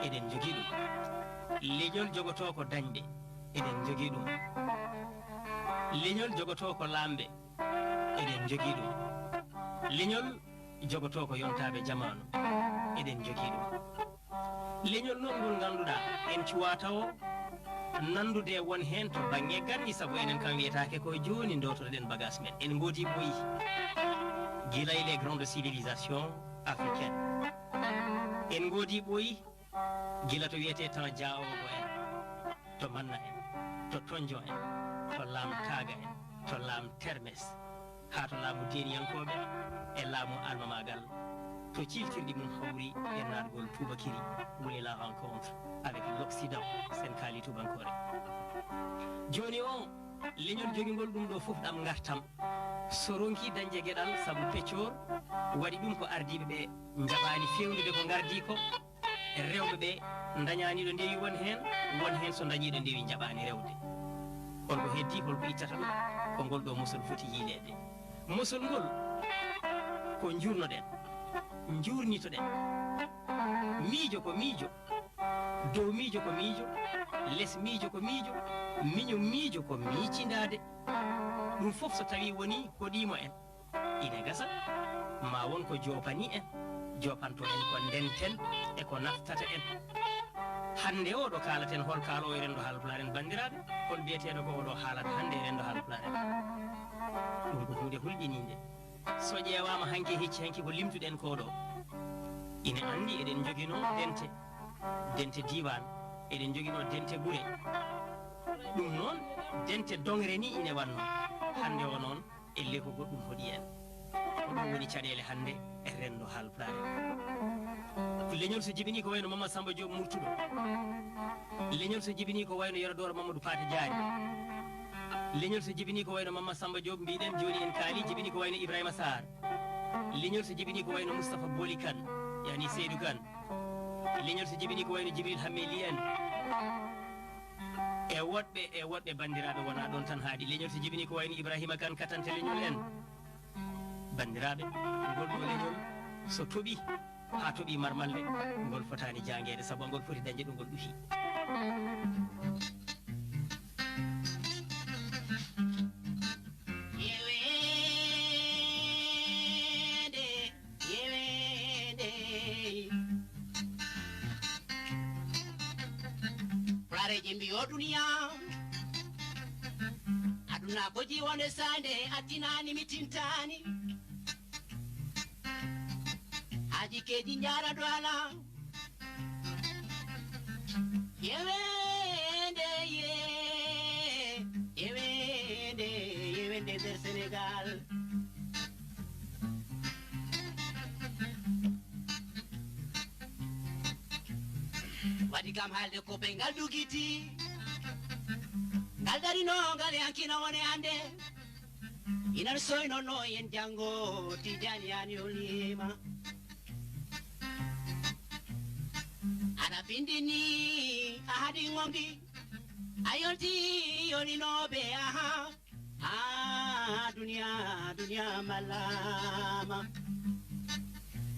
eɗen njogii ɗum. Leñol jogotoo ko dañɓe, eɗen njogii ɗum. Leñol jogotoo ko laamɓe, eɗen njogii ɗum. Leñol jogotoo ko yontaaɓe jamaanu, eɗen njogii ɗum. Leñol noon ngol ngannduɗaa en cuwaa tawo nanndude e won heen to bannge ganni, sabu enen kam wiyetaake ko jooni ndootoɗen bagage men. En ngoodi ɓooyi gila e les grandes civilisations africaines. En ngoodi ɓooyi gila to wiyetee temps Diaogo en, to Manna en, to Tonjo en, to Laam Taaga en, to Laam Termes, haa to laamu deeniyankooɓe e laamu almamaagal, to ciiltirɗi mum hawri e naatgol tuubakiri, woni la rencontre avec l'Occident, sen kaali tuubankoore. Jooni o, leñol jogingol ɗum ɗo fof ɗam ngartam, so ronki dañde geɗal sabu peccoor, waɗi ɗum ko ardiiɓe ɓe njaɓaani feewnude ko ngardi ko, rewɓe ɓe ndañaani ɗo ndewi won heen, won heen so ndañi ɗo ndewi njaɓaani rewde. Holko heddi, holko ittata ɗum? Ko ngol ɗo mosol foti yiileede. Mosol ngol ko njurnoɗen, njurnitoɗen. Miijo ko miijo, dow miijo ko miijo, les miijo ko miijo, miñum miijo ko miicindaade. Ɗum fof so tawii wonii hoɗiimo en, ine gasa, ma won ko joopani en, joopanto en ko ndenten e ko naftata en. Hannde o ɗo kaalaten, hol kaaloowo e renndo Haalpulaar en, banndiraaɓe? Hol biyeteeɗo ko o ɗo haalata hannde e renndo Haalpulaar en? Ɗum ko huunde hulɓiniinde. So ƴeewaama hanki e hecci hanki ko limtuɗen ko ɗo, ine anndi eɗen njoginoo dente, dente diiwaan, eɗen njoginoo dente gure. Ɗum noon, dente doŋre ni ine wannoo. Hannde o noon, ellee ko goɗɗum hoɗi en. Ko ɗum woni caɗeele hannde e renndo Haalpulaar. Ko leñol so jibinii ko wayno Mamma Samba Diop Murtuɗo. Leñol so jibinii ko wayno Yero Dooro Mamadou Paate Jaari. Leñol so jibinii ko wayno Mamma Samba Diop, mbiɗen jooni en kaali, jibinii ko wayno Ibrahima Sarr. Leñol so jibinii ko wayno Moustapha Booli Kane, yani Seydou Kane. Leñol so jibinii ko wayno Jibril Hammeli en. E woɗɓe, e woɗɓe banndiraaɓe wonaa ɗoon tan haaɗi. Leñol so jibinii ko wayno Ibrahima Kane, katante leñol en. Banndiraaɓe, ngol ɗo leñol so toɓii, haa toɓii marmalle, ngol fotaani jaangeede, sabu ngol foti dañde ɗo ngol ɗuhi. Yeweende, yeweende. Pulareeji mbi o duniya, aduna ko jiwonde saande, a tinaani mi tintaani. Haaji keeji njaara do alaa. Yeweende, ye, yeweende, yeweende nder Senegaal. Waɗi kam haalde ko ɓe ngal dugiti. Ngal darino, ngal yankina wone hannde. Inan soynono en janngo, Tijani yani yolima. Ana bindini, a haɗi gonɗi. A yolti yolinoɓe, aha. Ah, duniya, duniya malama.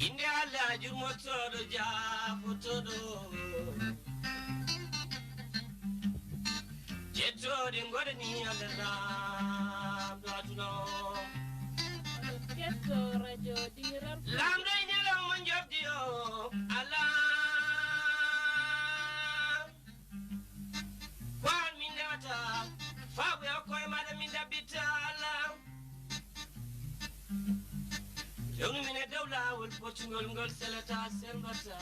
Inde Allah jurmotoɗo jaafotoɗo. Je Jooɗi ngoɗani Allah laamɗo aduna o. Ketto radio Diral. Laamɗo e ñalawma jofdi o, Allah. Ko an min newata, faabu e hokko e maɗa min ɗaɓɓitta, Allah. Rewnu min e dow laawol poccungol ngol selata, selmbata.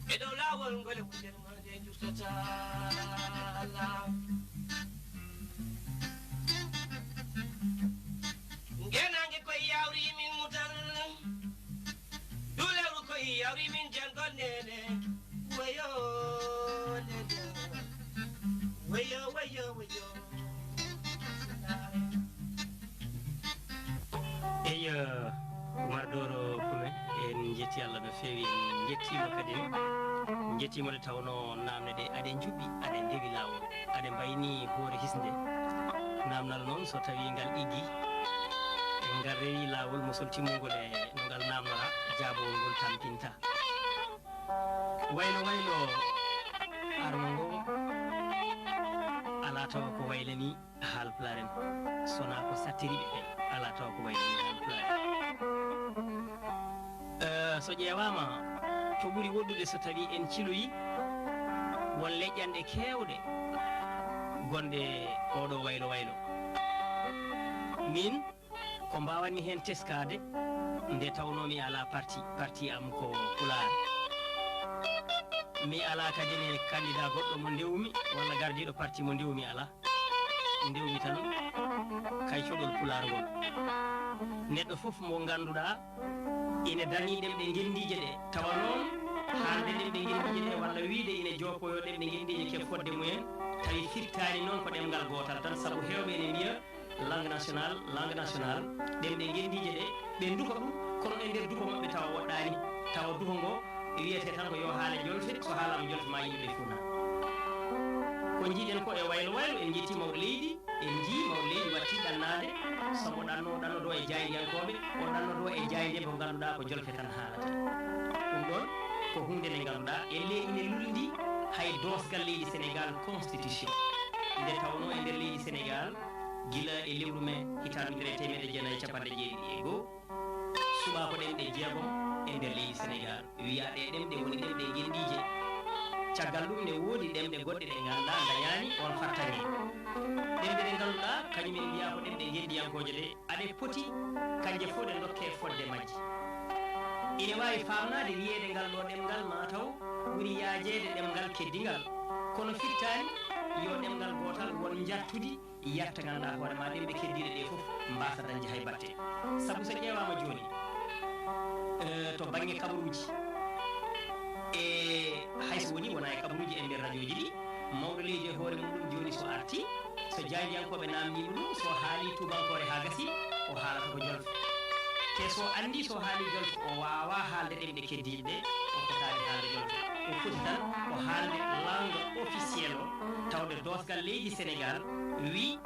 E dow laawol ngol e wujere ma nde jurtata, Allah. Ngenaange koye yawri min mutal, duulewru koye yawri min janngol nene. Wayo nene, wayo, wayo, wayo. Eyyo, Umar Doro Kume, en njetti Allah no feewi, en njettiima kadi, en njettiima nde tawnoo naamne ɗe aɗe njuɓɓi, aɗe ndewi laawol, aɗe mbayni hoore hisnde. Naamnal noon, so tawii ngal ɗiggi, ngal rewi laawol mosol timmungol e no ngal naamnora, jaabawol ngol tampinta. Waylo waylo arno ngo alaa tawa ko waylani Haalpulaar en, sonaa ko sattiri ɓe kay, alaa tawa ko waylani Haalpulaar en. Eh, so ƴeewaama, to ɓuri woɗɗude so tawii en ciloyii won leƴƴanɗe keewɗe gonɗe ooɗoo waylo waylo. Miin, ko mbaawanmi heen teskaade, nde tawnoo mi alaa parti, parti am ko Pulaar. Mi alaa kadi ne kandidaa goɗɗo mo ndewmi, walla gardiiɗo parti mo ndewmi, alaa. Ndewmi tan kay cuɗol Pulaar ngol. Neɗɗo fof mo ngannduɗaa ine darnii ɗemɗe ngenndiije ɗe, tawa noon haalde ɗemɗe ngenndiije ɗe, walla wiyde ine joopoyoo ɗemɗe ngenndiije ke fodde mumen, tawi firtaani noon ko ɗemngal gootal tan, sabu heewɓe ene mbiya, langue nationale, langue nationale, ɗemɗe ngenndiije ɗe, ɓe ndufa ɗum, kono e nder dufa maɓɓe tawa woɗɗaani, tawa dufa ngo wiyetee tan ko yo haale jolfe, so haalaama jolfe ma yimɓe ɓe fuuna. Ko njiiɗen ko e waylo waylo, en njettii mawɗo leydi, en njii mawɗo leydi waɗti ɗannaade, so mo ɗanno, ɗannodo e jaayndiyankooɓe, o ɗannodo e jaaynde mo ngannduɗaa ko jolfe tan haalata. Ɗum ɗoon ko huunde nde ngannduɗaa, elle ine lulndi hay doosgal leydi Senegaal, constitution. Nde tawnoo e nder leydi Senegaal, gila e lewru mee hitaande ujunere e teemedde jeenayi e cappanɗe jeeɗiɗi e goo, suɓaa ko ɗemɗe jeegom e nder leydi Senegaal. Wiyaa ɗee ɗemɗe woni ɗemɗe ngenndiije. Caggal ɗum ne woodi ɗemɗe goɗɗe ɗe nganndaa ndañaani oon fartaŋŋe. Ɗemɗe ɗe ngannduɗaa, kañum en mbiyaa ko ɗemɗe ngenndiyankooje ɗe, aɗe poti kanje fof ɗe ndokkee fodde majje. Ine waawi faamnaade wiyeede ngal ɗo ɗemngal maa taw ɓuri yaajeede ɗemngal keddingal, kono firtaani yo ɗemngal gootal won njartudi yatta ngannduɗaa hoore maa ɗemɗe keddiiɗe ɗe fof mbaasa dañde hay batte. Sabu so ƴeewaama jooni, eh, to bannge kabaruuji, e hay so wonii wonaa e kabaruuji e nder rajooji ɗi, mawɗo leydi e hoore muɗum jooni so artii, so jaayndiyankooɓe naamndiima ɗum, so haalii tuubankoore haa gasii, o haalata ko jolfe. Te so anndii so haalii jolfe, o waawaa haalde ɗemɗe keddiiɗe ɗe, o fotaani haalde jolfe. O foti tan ko haalde langue officielle o, tawde doosgal leydi Senegaal wii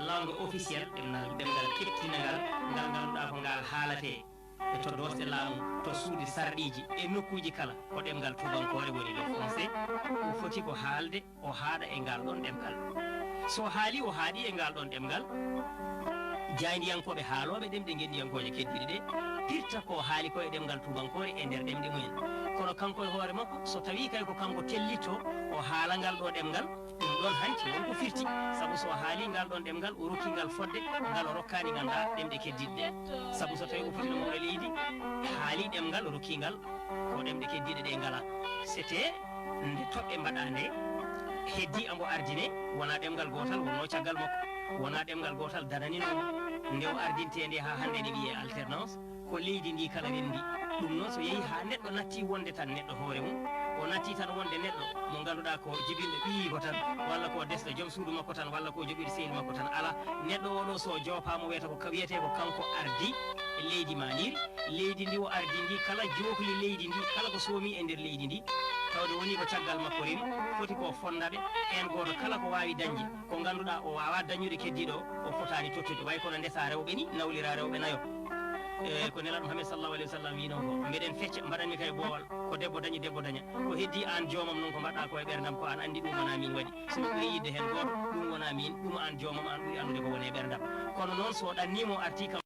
langue officielle, ɗemngal, ɗemngal keptinangal, ngal ngannduɗaa ko ngal haalatee e to doosɗe laamu, to suuɗi sarɗiiji, e nokkuuji kala, ko ɗemngal tuubankoore woni le français. O foti ko haalde, o haaɗa e ngal ɗoon ɗemngal. So haalii, o haaɗii e ngal ɗoon ɗemngal, jaayndiyankooɓe haalooɓe ɗemɗe ngenndiyankooje keddiiɗe ɗe, pirta ko haali ko e ɗemngal tuubankoore e nder ɗemɗe mumen. Kono kanko e hoore makko, so tawii kay ko kanko tellitto, o haala ngal ɗo ɗemngal, ɗum ɗoon hanti won ko firti. Sabu so o haalii ngal ɗoon ɗemngal, o rokkii ngal fodde, ngal o rokkaani nganndaa ɗemɗe keddiiɗe ɗe. Sabu so tawii o fotino mawɗo leydi, haalii ɗemngal, o rokkii ngal ko ɗemɗe keddiiɗe ɗe ngalaa. C'était nde toɓɓe mbaɗaa nde, heddii ambo ardine, wonaa ɗemngal gootal wonnoo caggal makko, wonaa ɗemngal gootal dananinoo mo. Nde o ardintee nde haa hannde ene wiyee alternance, ko leydi ndi kala renndi. Ɗum noon so yehii haa neɗɗo nattii wonde tan neɗɗo hoore mum, o nattii tan wonde neɗɗo mo ngannduɗaa ko jibinɗo ɓiyiiko tan, walla ko desɗo joom suudu makko tan, walla ko joɓiiɗo sehil makko tan, alaa. Neɗɗo oo ɗoo so joopaama wiyata ko ka-, wiyetee ko kanko ardi leydi maa ndii, leydi ndi o ardi ndi, kala jookli leydi ndi, kala ko soomi e nder leydi ndi, tawde wonii ko caggal makko rimi, foti ko fonndaɓe, heen gooto kala ko waawi dañde, ko ngannduɗaa o waawaa dañude keddiiɗo o, o fotaani tottude. Way kono ndesaa rewɓe ni, nawliraa rewɓe nayo. E ko Nelaaɗo Muhammad sallallahu alaihi wasallam wiino ko, "Mbeɗen fecca, mbaɗanmi kay boowal, ko debbo dañi, debbo daña. Ko heddi aan joomam noon, ko mbaɗɗaa ko e ɓerndam, ko aan anndi ɗum wonaa miin waɗi. So mi ɓuri yiɗde heen gooto, ɗum wonaa miin, ɗum aan joomam, aan ɓuri anndude ko woni e ɓerndam." Kono noon so ɗanniima o artii kam,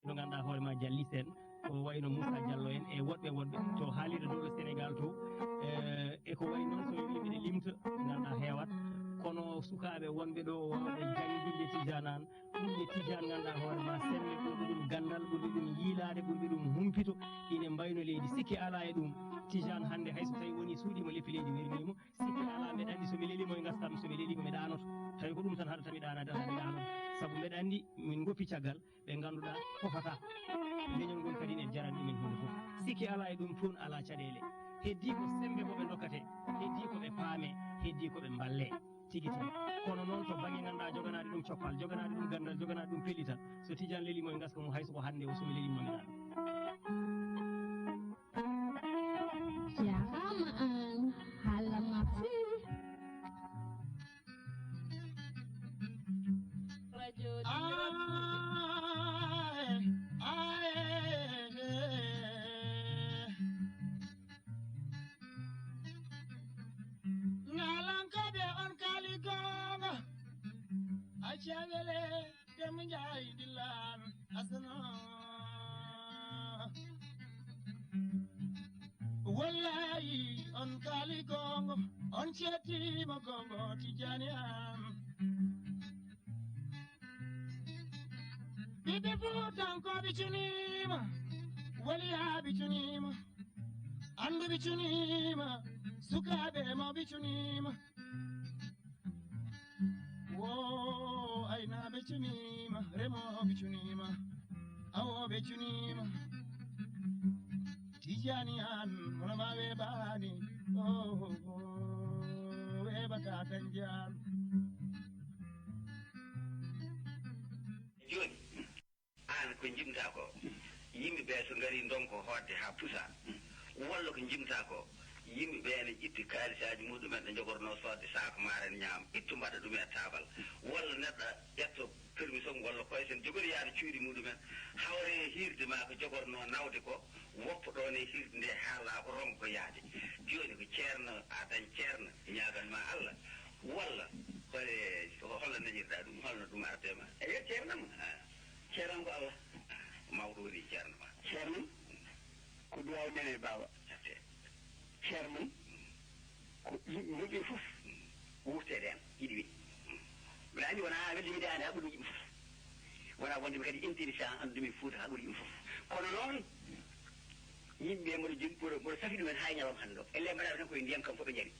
no ngannduɗaa hoore ma Jalli Seen, ko wayno Moussa Diallo en e woɗɓe woɗɓe to haalirde ɗo e Sénégal to, e, e ko wayi noon so yimɓe ne limta ngannduɗaa heewat, kono sukaaɓe wonɓe ɗo wonɓe jannginde Tijaan aan, ɗum ɓe Tijaan ngannduɗaa hoore ma semme, ɓurɓe ɗum ganndal, ɓurɓe ɗum yiilaade, ɓurɓe ɗum humpito, ine mbayno leydi. Sikke alaa e ɗum, Tijaan hannde hay so tawi woni suuɗiima leppi leydi werniimo, sikke alaa mbeɗa anndi so mi leliimo e ngaskam, so mi leliimo mi ɗaanoto. Tawi ko ɗum tan haɗata mi ɗaanaade, alaa mi ɗaanoto. Sabu mbeɗa anndi min ngoppi caggal, ɓe ngannduɗaa kofataa. Leñol ngol kadi ene jarani ɗumen huunde fof. Sikke alaa e ɗum, toon alaa caɗeele. Heddii ko semmbe ko ɓe ndokkatee, heddii ko ɓe paamee, heddii ko ɓe mballee. Tigi tigi. Kono noon to bannge ngannduɗaa joganaade ɗum coppal, joganaade ɗum ganndal, joganaade ɗum pellital, so Tijaan leliimo e ngaska mum, hay so ko hannde o, so mi leliimo mi ɗaanoto. Jaaraama aan, haalama fii. Ŋalankoɓe on kaali goonga, acca wele dem njaay dillan asana. Wallahi on kaali goonga, on ceetima goonga Tijani am. Ɓiɓɓe Fuutankooɓe cuniima, waliyaaɓe cuniima, annduɓe cuniima, sukaaɓe e mawɓe cuniima. Wo aynaaɓe cuniima, remooɓe cuniima, awooɓe cuniima. Tijani an, hono ma weeɓaani, oh, oh, oh, weeɓata dañde an. Jooni, aan ko njimtaa ko, yimɓe ɓe so ngarii ndonko hootde haa pusa, walla ko njimtaa ko, yimɓe ɓe ene ƴetti kaalisaaji muɗumen ɗe njogornoo soodde saako maaro en ñaam, ittu mbaɗa ɗum e taabal, walla neɗɗo ƴetta permission walla koye sen jogori yaade cuuɗi muɗumen, hawre e hiirde maa ko jogornoo nawde ko, woppa ɗoon e hiirde nde haa laaɓa ronka ko yaade. Jooni ko ceerno, a dañ ceerno, ñaagan ma Allah, walla hole, holno dañirɗa ɗum, holno ɗum arde ma? Eyo, ceerno am. Ah. Ceerno am ko Allah. Ah, mawɗo woni ceerno ma. Ceerno am ko duwaaw nene e baaba. Atte. Ceerno am ko yimɓe moƴƴuɓe fof wurteede am, yiɗi ɓe. Mbiɗa anndi wonaa wellidaade haɓɓude yimɓe fof. Wonaa wonde ɓe kadi intelligent, anndumi Fuuta haɓɓude yimɓe fof. Kono noon, yimɓe mboɗo jogii, mboɗo, mboɗo safi ɗumen haa e ñalawma hannde o. Ellee mbaɗa tan koye ndiyam kam fof ɓe njari.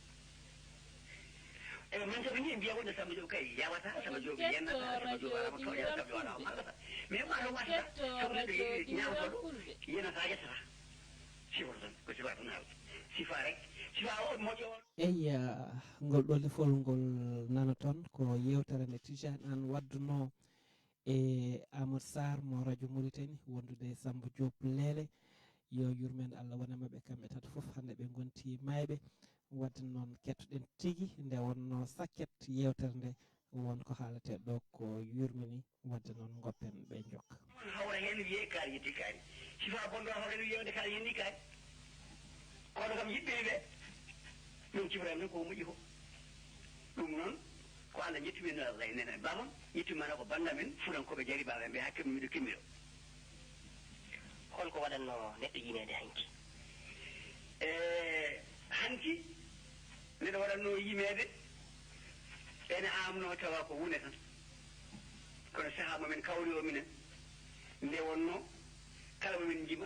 Eɓe manta ɓe ni mbiya wonde Samba Diop kay yawata, Samba Diop yennata, Samba Diop alama toñata, Samba Diop alama mallata. Mais ma ɗo wasata, sabu neɗɗo yeɗi ñaawtoɗo, yenata yettata. Siforo tan, ko sifa tan haalata. Sifa rek, sifa o moƴƴo o. Eyya, ngol ɗoo lefol ngol nanoton, ko yeewtere nde Tijani Anne waddunoo e Amadou Sarr mo Radio Mauritanie, wondude e Samba Diop Leele. Yo yurmeende Allah won e maɓɓe kamɓe tato fof, hannde ɓe ngonti maayɓe. Wadde noon, kettoɗen tigi, nde wonnoo sakket yeewtere nde, won ko haaletee ɗo ko yurmini. Wadde noon, ngoppen ɓe njokka. Hawra heen wiyee kaari yetti kaari. Sifa bonɗo hawra heen wiyee wonde kaari yenni kaari. Kono kam yiɓɓe ɓe, min cibrani ko moƴƴi ko. Ɗum noon, ko Allah ƴettumi no Allah e nene. Baabam ƴettumi mana ko bannda men, Fuutankooɓe jari baaba en ɓe haa keɓmi miɗo kimmiɗo. Hol ko waɗatnoo neɗɗo yimeede hanki? E hanki, neɗɗo waɗatnoo yimeede, ene aamnoo tawa ko wune tan. Kono sahaa mo min kawri o minen, nde wonnoo, kala mo min njima,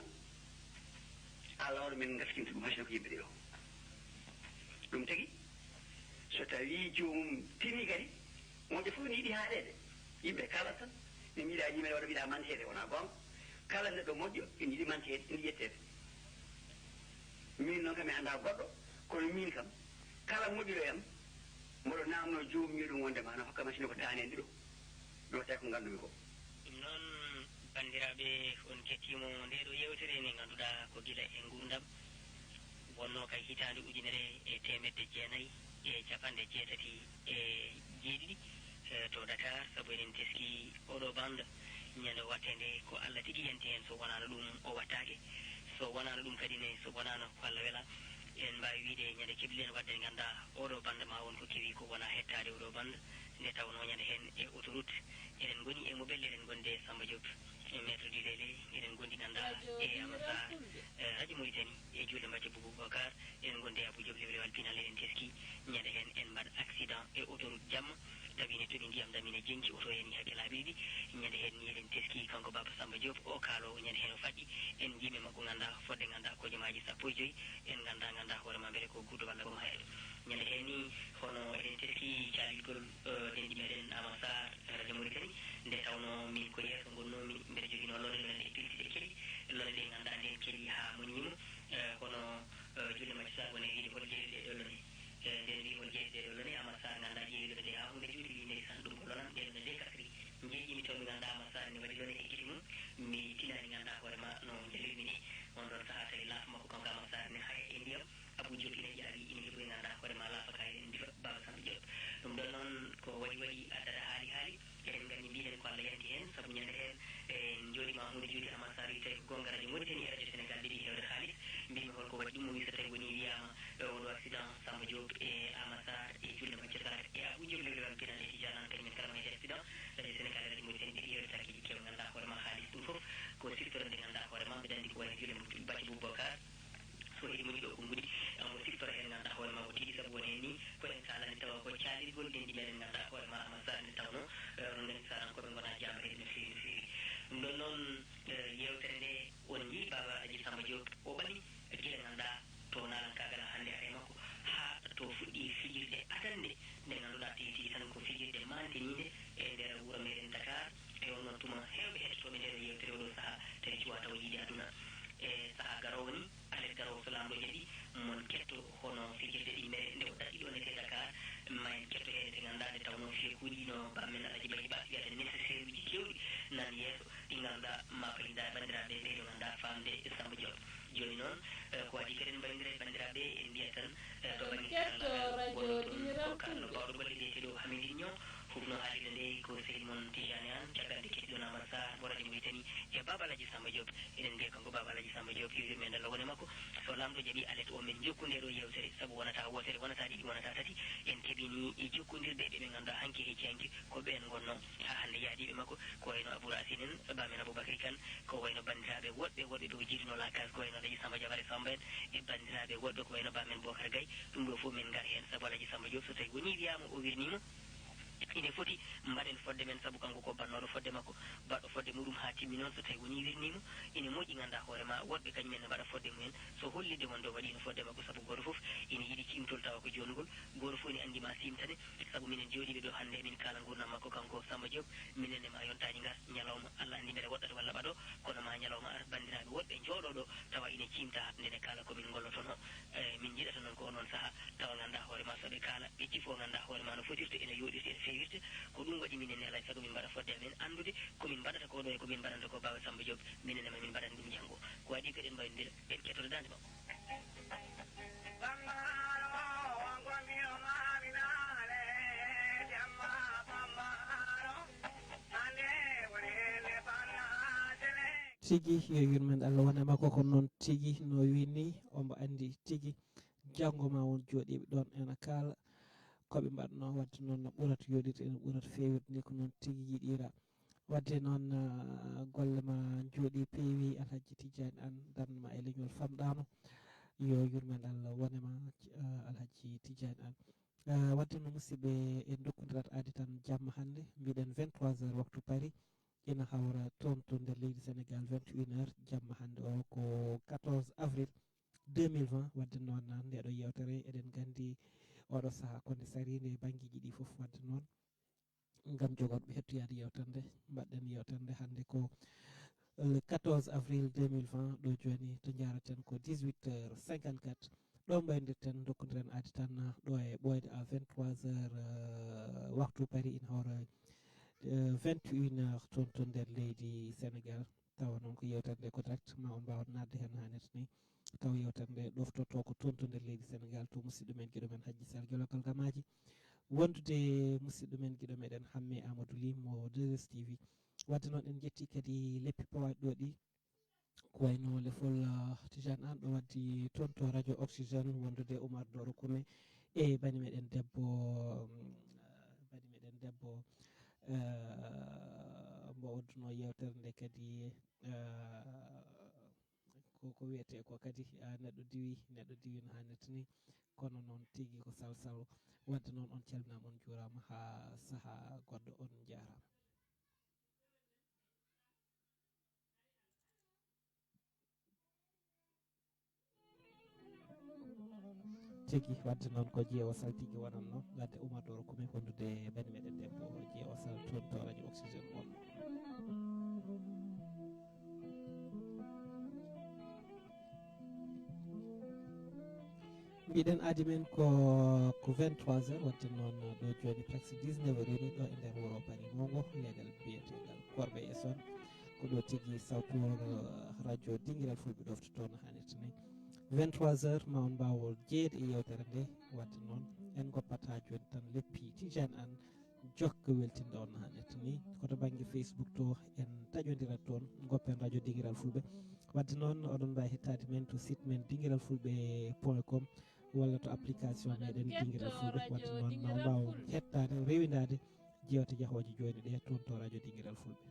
Allah waɗa min ngaskinta ɗum, hay sinno ko yimɓe ɗiɗo. Ɗum tagi, so tawii joomum tinii kadi, moƴƴo fof ne yiɗi haaɗeede. Yimɓe kala tan, ne mbiɗa yimɓe walla mbiɗa manteede, wonaa goonga. Kala neɗɗo moƴƴo, ene yiɗi manteede, ene ƴetteede. Min noon kam mi anndaa goɗɗo, kono min kam, kala moƴƴuɗo e am, mboɗo naamnoo joomum ɗum wonde ma, na hokka machine ko taaneendi ɗo. Mi waɗta ko nganndumi ko. Ɗum noon, banndiraaɓe, on kettiima ndee ɗoo yeewtere nde ngannduɗaa ko gila e nguurndam, wonnoo kay hitaande ujunere e teemedde jeenayi e capanɗe jeetati e jeeɗiɗi, e to Dakar, sabu eɗen teskii oɗo bannda. Ñande o watte nde ko Allah tigi yanti heen, so wonaano ɗum o wattaake. So wonaano ɗum kadi ne, so wonaano ko Allah wela, eɗen mbaawi wiyde ñande kebliɗen waɗde nde ngannduɗaa oɗo bannda ma won ko kewi ko wona hettaade oɗo bannda. Nde tawnoo ñande heen e autoroute eɗen ngoni e mo belle eɗen ngondi e Samba Diop, e maître du délai, eɗen ngondi ngannduɗaa e Amasar, eh, Radio Mauritanie, e juulde Mbacke Boubou Boubacar, eɗen ngondi e Abou Diop lewlewal pinal, eɗen teski ñande heen en mbaɗ accident e autoroute jamma. Tawi ne toɓi ndiyam ɗam ina jenci, oto yani hakke laabi ɗiɗi. Ñande heen ni eɗen teski kanko Baba Samba Diop, o kaaloowo ñande heen o faɗɗi. En njiimi makko ngannduɗaa fodde ngannduɗaa ko jamaaji sappo e joyi. En ngannduɗaa ngannduɗaa hoore ma mbele ko guuto walla ko maayɗo. Ñande heen ni hono eɗen teski caalirgol, eh, denɗi meɗen Amasar e Radio Mauritanie. Nde tawnoo min ko yeeso ngonnoomi, mbeɗa joginoo lone lone ɗe pilti ɗe keɗi. Lone ɗe ngannduɗaa ndeen keɗi haa moññiimo. Eh, kono, eh, juulde Macca Sarr woni wiide hol jeeyi ɗe ɗo lone. Eh, nden wi hol jeeyi ɗe ɗo lone, Amasar ngannduɗaa ƴeewi lone ɗe haa huunde juuti, wi ndeysan ɗum ko lonam, ɗe lone ɗe kasri. Njeeƴimi taw mi ngannduɗaa Amasar ne waɗi lone e gite mum, mi tinaani ngannduɗaa hoore ma no njalirmi ni. On ɗon sahaa tawi laafa makko kanko Amasar ne haya e ndiyam. Abou Diop ina ƴaawi, ina heɓoyi ngannduɗaa hoore ma laafa ka eɗen mbifa Baba Samba Diop. Ɗum ɗon noon ko waɗi waɗi addata haali haali. Eɗen nganndi mbiɗen ko Allah yanti heen, sabu ñande heen en njooɗiima huunde juuti Amasar wi tawi ko goonga Radio Mauritanie e Radio Sénégal ɗiɗi heewde haalis. Mbimi hol ko waɗi ɗum, o wi so tawi woni wiyaama e oɗo accident Samba Diop e Amasar e juulde Macca Sarr e Abou Diop lewlewal pinal e Tijaan Aan kañumen kala mayde accident. Radio Sénégal e Radio Mauritanie ɗiɗi heewde sakkiiji keew ngannduɗaa hoore ma haalis ɗum fof ko siftorde nde ngannduɗaa hoore ma mbeɗa anndi ko wayi no juulde Bacca Boubacar. So eɗi moƴƴi ɗo ko ngudi, omo siftora heen ngannduɗaa hoore ma ko tigi, sabu woni heen ni ko en kaalani tawa ko caalirgol denɗi meɗen ngannduɗaa hoore ma Amasar nde tawnoo, eh, onon nganndi Sarankooɓe ngona jaambareeɓe no feewi no feewi. Ɗum ɗon noon, eh, yeewtere nde on njii Baba Alaji Samba Diop o ɓami gila ngannduɗaa to naalankaagal hannde are makko haa to fuɗɗi fijirde adannde nde ngannduɗaa tigi tigi tan ko fijirde mantiniinde e nder wuro meɗen Dakar. E on noon tuma heewɓe heɗotooɓe nde ɗo yeewtere oɗo sahaa tawi cuwa tawa yiide aduna. E sahaa garoowo ni, alet garoowo so Laamɗo jaɓi, mon ketto hono fijirde ɗimmere nde o ɗaɗɗi ɗo nete Dakar. Ma en ketto heen ete ngannduɗaa nde tawnoo fiyekuuji no bammen Alaji Baji Bas wiyata nécessaire uji keewɗi nan yeeso ɗi ngannduɗaa ma payida banndiraaɓe ɓeydo ngannduɗaa faamde e Samba Diop. Jooni noon, eh, ko adii kadi en mbayndira e banndiraaɓe, en mbiyat tan, eh, to bannge karallagal wonno toon ko kaalɗo bawɗo golle biyeteeɗo Hamidine Niang, hufno haalirde nde ko sehil mon Tijani Aan, caggal nde kettiɗon Amar Sarr mo Radio Mauritanie e Baba Alaji Samba Diop. Eɗen mbiya kanko Baba Alaji Samba Diop yo yurmeende Allah wone makko. So Laamɗo jaɓi alet o men jokku nde ɗo yeewtere, sabu wonata wootere, wonata ɗiɗi, wonata tati. En keɓini e jokkondirde ɓe ɓe ngannduɗaa hanki hecci hanki ko ɓeen ngonnoo haa hannde yahdiiɓe makko, ko wayno Abou Racine en, Bamen Aboubacry Kane, ko wayno banndiraaɓe woɗɓe woɗɓe ɓe o jiiduno la case, ko wayno Alaji Samba Diabare Samba en e banndiraaɓe woɗɓe ko wayno Bamen Bocar Gaye. Ɗum ɗo fof min ngar heen sabu Alaji Samba Diop so tawi woni wiyaama o wirniima, ine foti mbaɗen fodde men sabu kanko ko bannooɗo fodde makko, baɗɗo fodde muɗum haa timmi noon. So tawi woni wirniima, ine moƴƴi ngannda hoore ma woɗɓe kañum en ne mbaɗa fodde mumen, so hollide wonde o waɗiino fodde makko sabu gooto fof ine yiɗi ciimtol tawa ko joɗngol, gooto fof ine anndi ma siimtane. Sabu minen jooɗiiɓe ɗo hannde, min kaala nguurndam makko kanko Samba Diop, minen e ma yontaani ngar ñalawma, Allah anndi mbele woɗɗat walla ɓaɗo, kono ma ñalawma ar, banndiraaɓe woɗɓe njooɗoo ɗo, tawa ine ciimta nde ne kaala ko min ngollotonoo. E, min njiɗata noon ko onon sahaa, tawa ngannda hoore ma so ɓe kaala, ɓe cifoo ngannda hoore ma no fotirta, ene yooɗirta, ene feewirta. Ko ɗum waɗi minen ne alaa e sago min mbaɗa fodde amen anndude ko min mbaɗata ko ɗo e ko min mbaɗanta ko Baba Samba Diop, minen e ma min mbaɗan ɗum janngo. Ko adii ko eɗen mbaynodira, en kettoto daande makko. Tigi, yo yurmeende Allah won e makko, ko noon tigi no wiini, omo anndi tigi janngo ma won jooɗiiɓe ɗoon ena kaala ko ɓe mbaɗnoo, wadde noon no ɓurata yooɗirde, ene ɓurata feewirde ni, ko noon tigi yiɗira. Wadde noon, ah, golle ma njooɗi peewi, Alhaji Tijani Aan, darnde ma e leñol famɗaama. Yo yurmeende Allah won e ma, ah, Alhaji Tijani Aan. Ah, wadde no musidɓe, en ndokkondirat aadi tan jamma hannde, mbiɗen vingt-trois heures waktu Paris, ina hawra toon to nder leydi Sénégal, vingt et une heures jamma hannde o ko quatorze avril deux mille vingt. Wadde noon, ndeɗo yeewtere eɗen nganndi oɗo sahaa ko nde sariinde e banngeeji ɗi fof. Wadde noon, ngam jogorɓe hettoyaade yeewtere nde, mbaɗɗen yeewtere nde hannde ko le quatorze avril deux mille vingt, ɗo jooni to njaaraten ko dix-huit heures cinquante-quatre. Ɗo mbayndirten, ndokkondiren aadi tan ɗo e ɓooyde à vingt-trois heures, euh, waktu Paris, ina hawra, euh, vingt et une heures toon to nder leydi Sénégal. Tawa noon ko yeewtere nde ko direct, ma on mbaaw naatde heen haa netta ni. Tawa yeewtere nde ɗoftoto ko toon to nder leydi Sénégal, to musidɗo men, giɗo men Hajji Sall Jolakal Gamaaji. Wondude musidɗo men, giɗo meɗen Hamme Amadou Ly mo deux S T V. Wadde noon en njetti kadi leppi pawaaɗi ɗo ɗi, ko wayno lefol, ah, Tijane Anne ɗo waddi toon to radio Oxygène wondude Oumar Doro Koumé e bani meɗen debbo, mm, ah, bani meɗen debbo, ah, mbo odduno yewtere nde kadi, ah, ko, ko wiyete ko kadi, ah, neɗɗo diwi, neɗɗo diwi no hannirta ni, kono noon tigi ko salsal. Wadde noon on calminaama, on njuuraama haa sahaa goɗɗo, on njaaraama. Tigi, wadde noon ko jeewo saltigi wonanno, wadde Oumar Doro Koumé wondude e bani meɗen debbo jeewo sal toon to radio Oxygène on. Mbiɗen aadi men ko, ko vingt-trois heures, wadde noon ɗo jooni presque dix-neuf heures rewi ɗo e nder wuro Bari Mongo, leegal biyeteegal Korbe e son. Ko ɗo tigi sawtu radio Dingiral Fulɓe ɗoftoto no hannirta ni. Vingt-trois heures ma on mbaaw jeyeede e yewtere nde, wadde noon en ngoppat haa jooni tan leppi Tijane Anne jokka weltinde on no hannirta ni. Ko to bannge Facebook to en taƴondirat toon, ngoppen radio Dingiral Fulɓe. Wadde noon oɗon mbaawi hettaade men to site men dingiral fulɓe point com walla to application meɗen Dingiral Fulɓe. Wadde noon ma on mbaaw hettaade, rewindaade jewte jahooje jooni ɗe toon to radio Dingiral Fulɓe.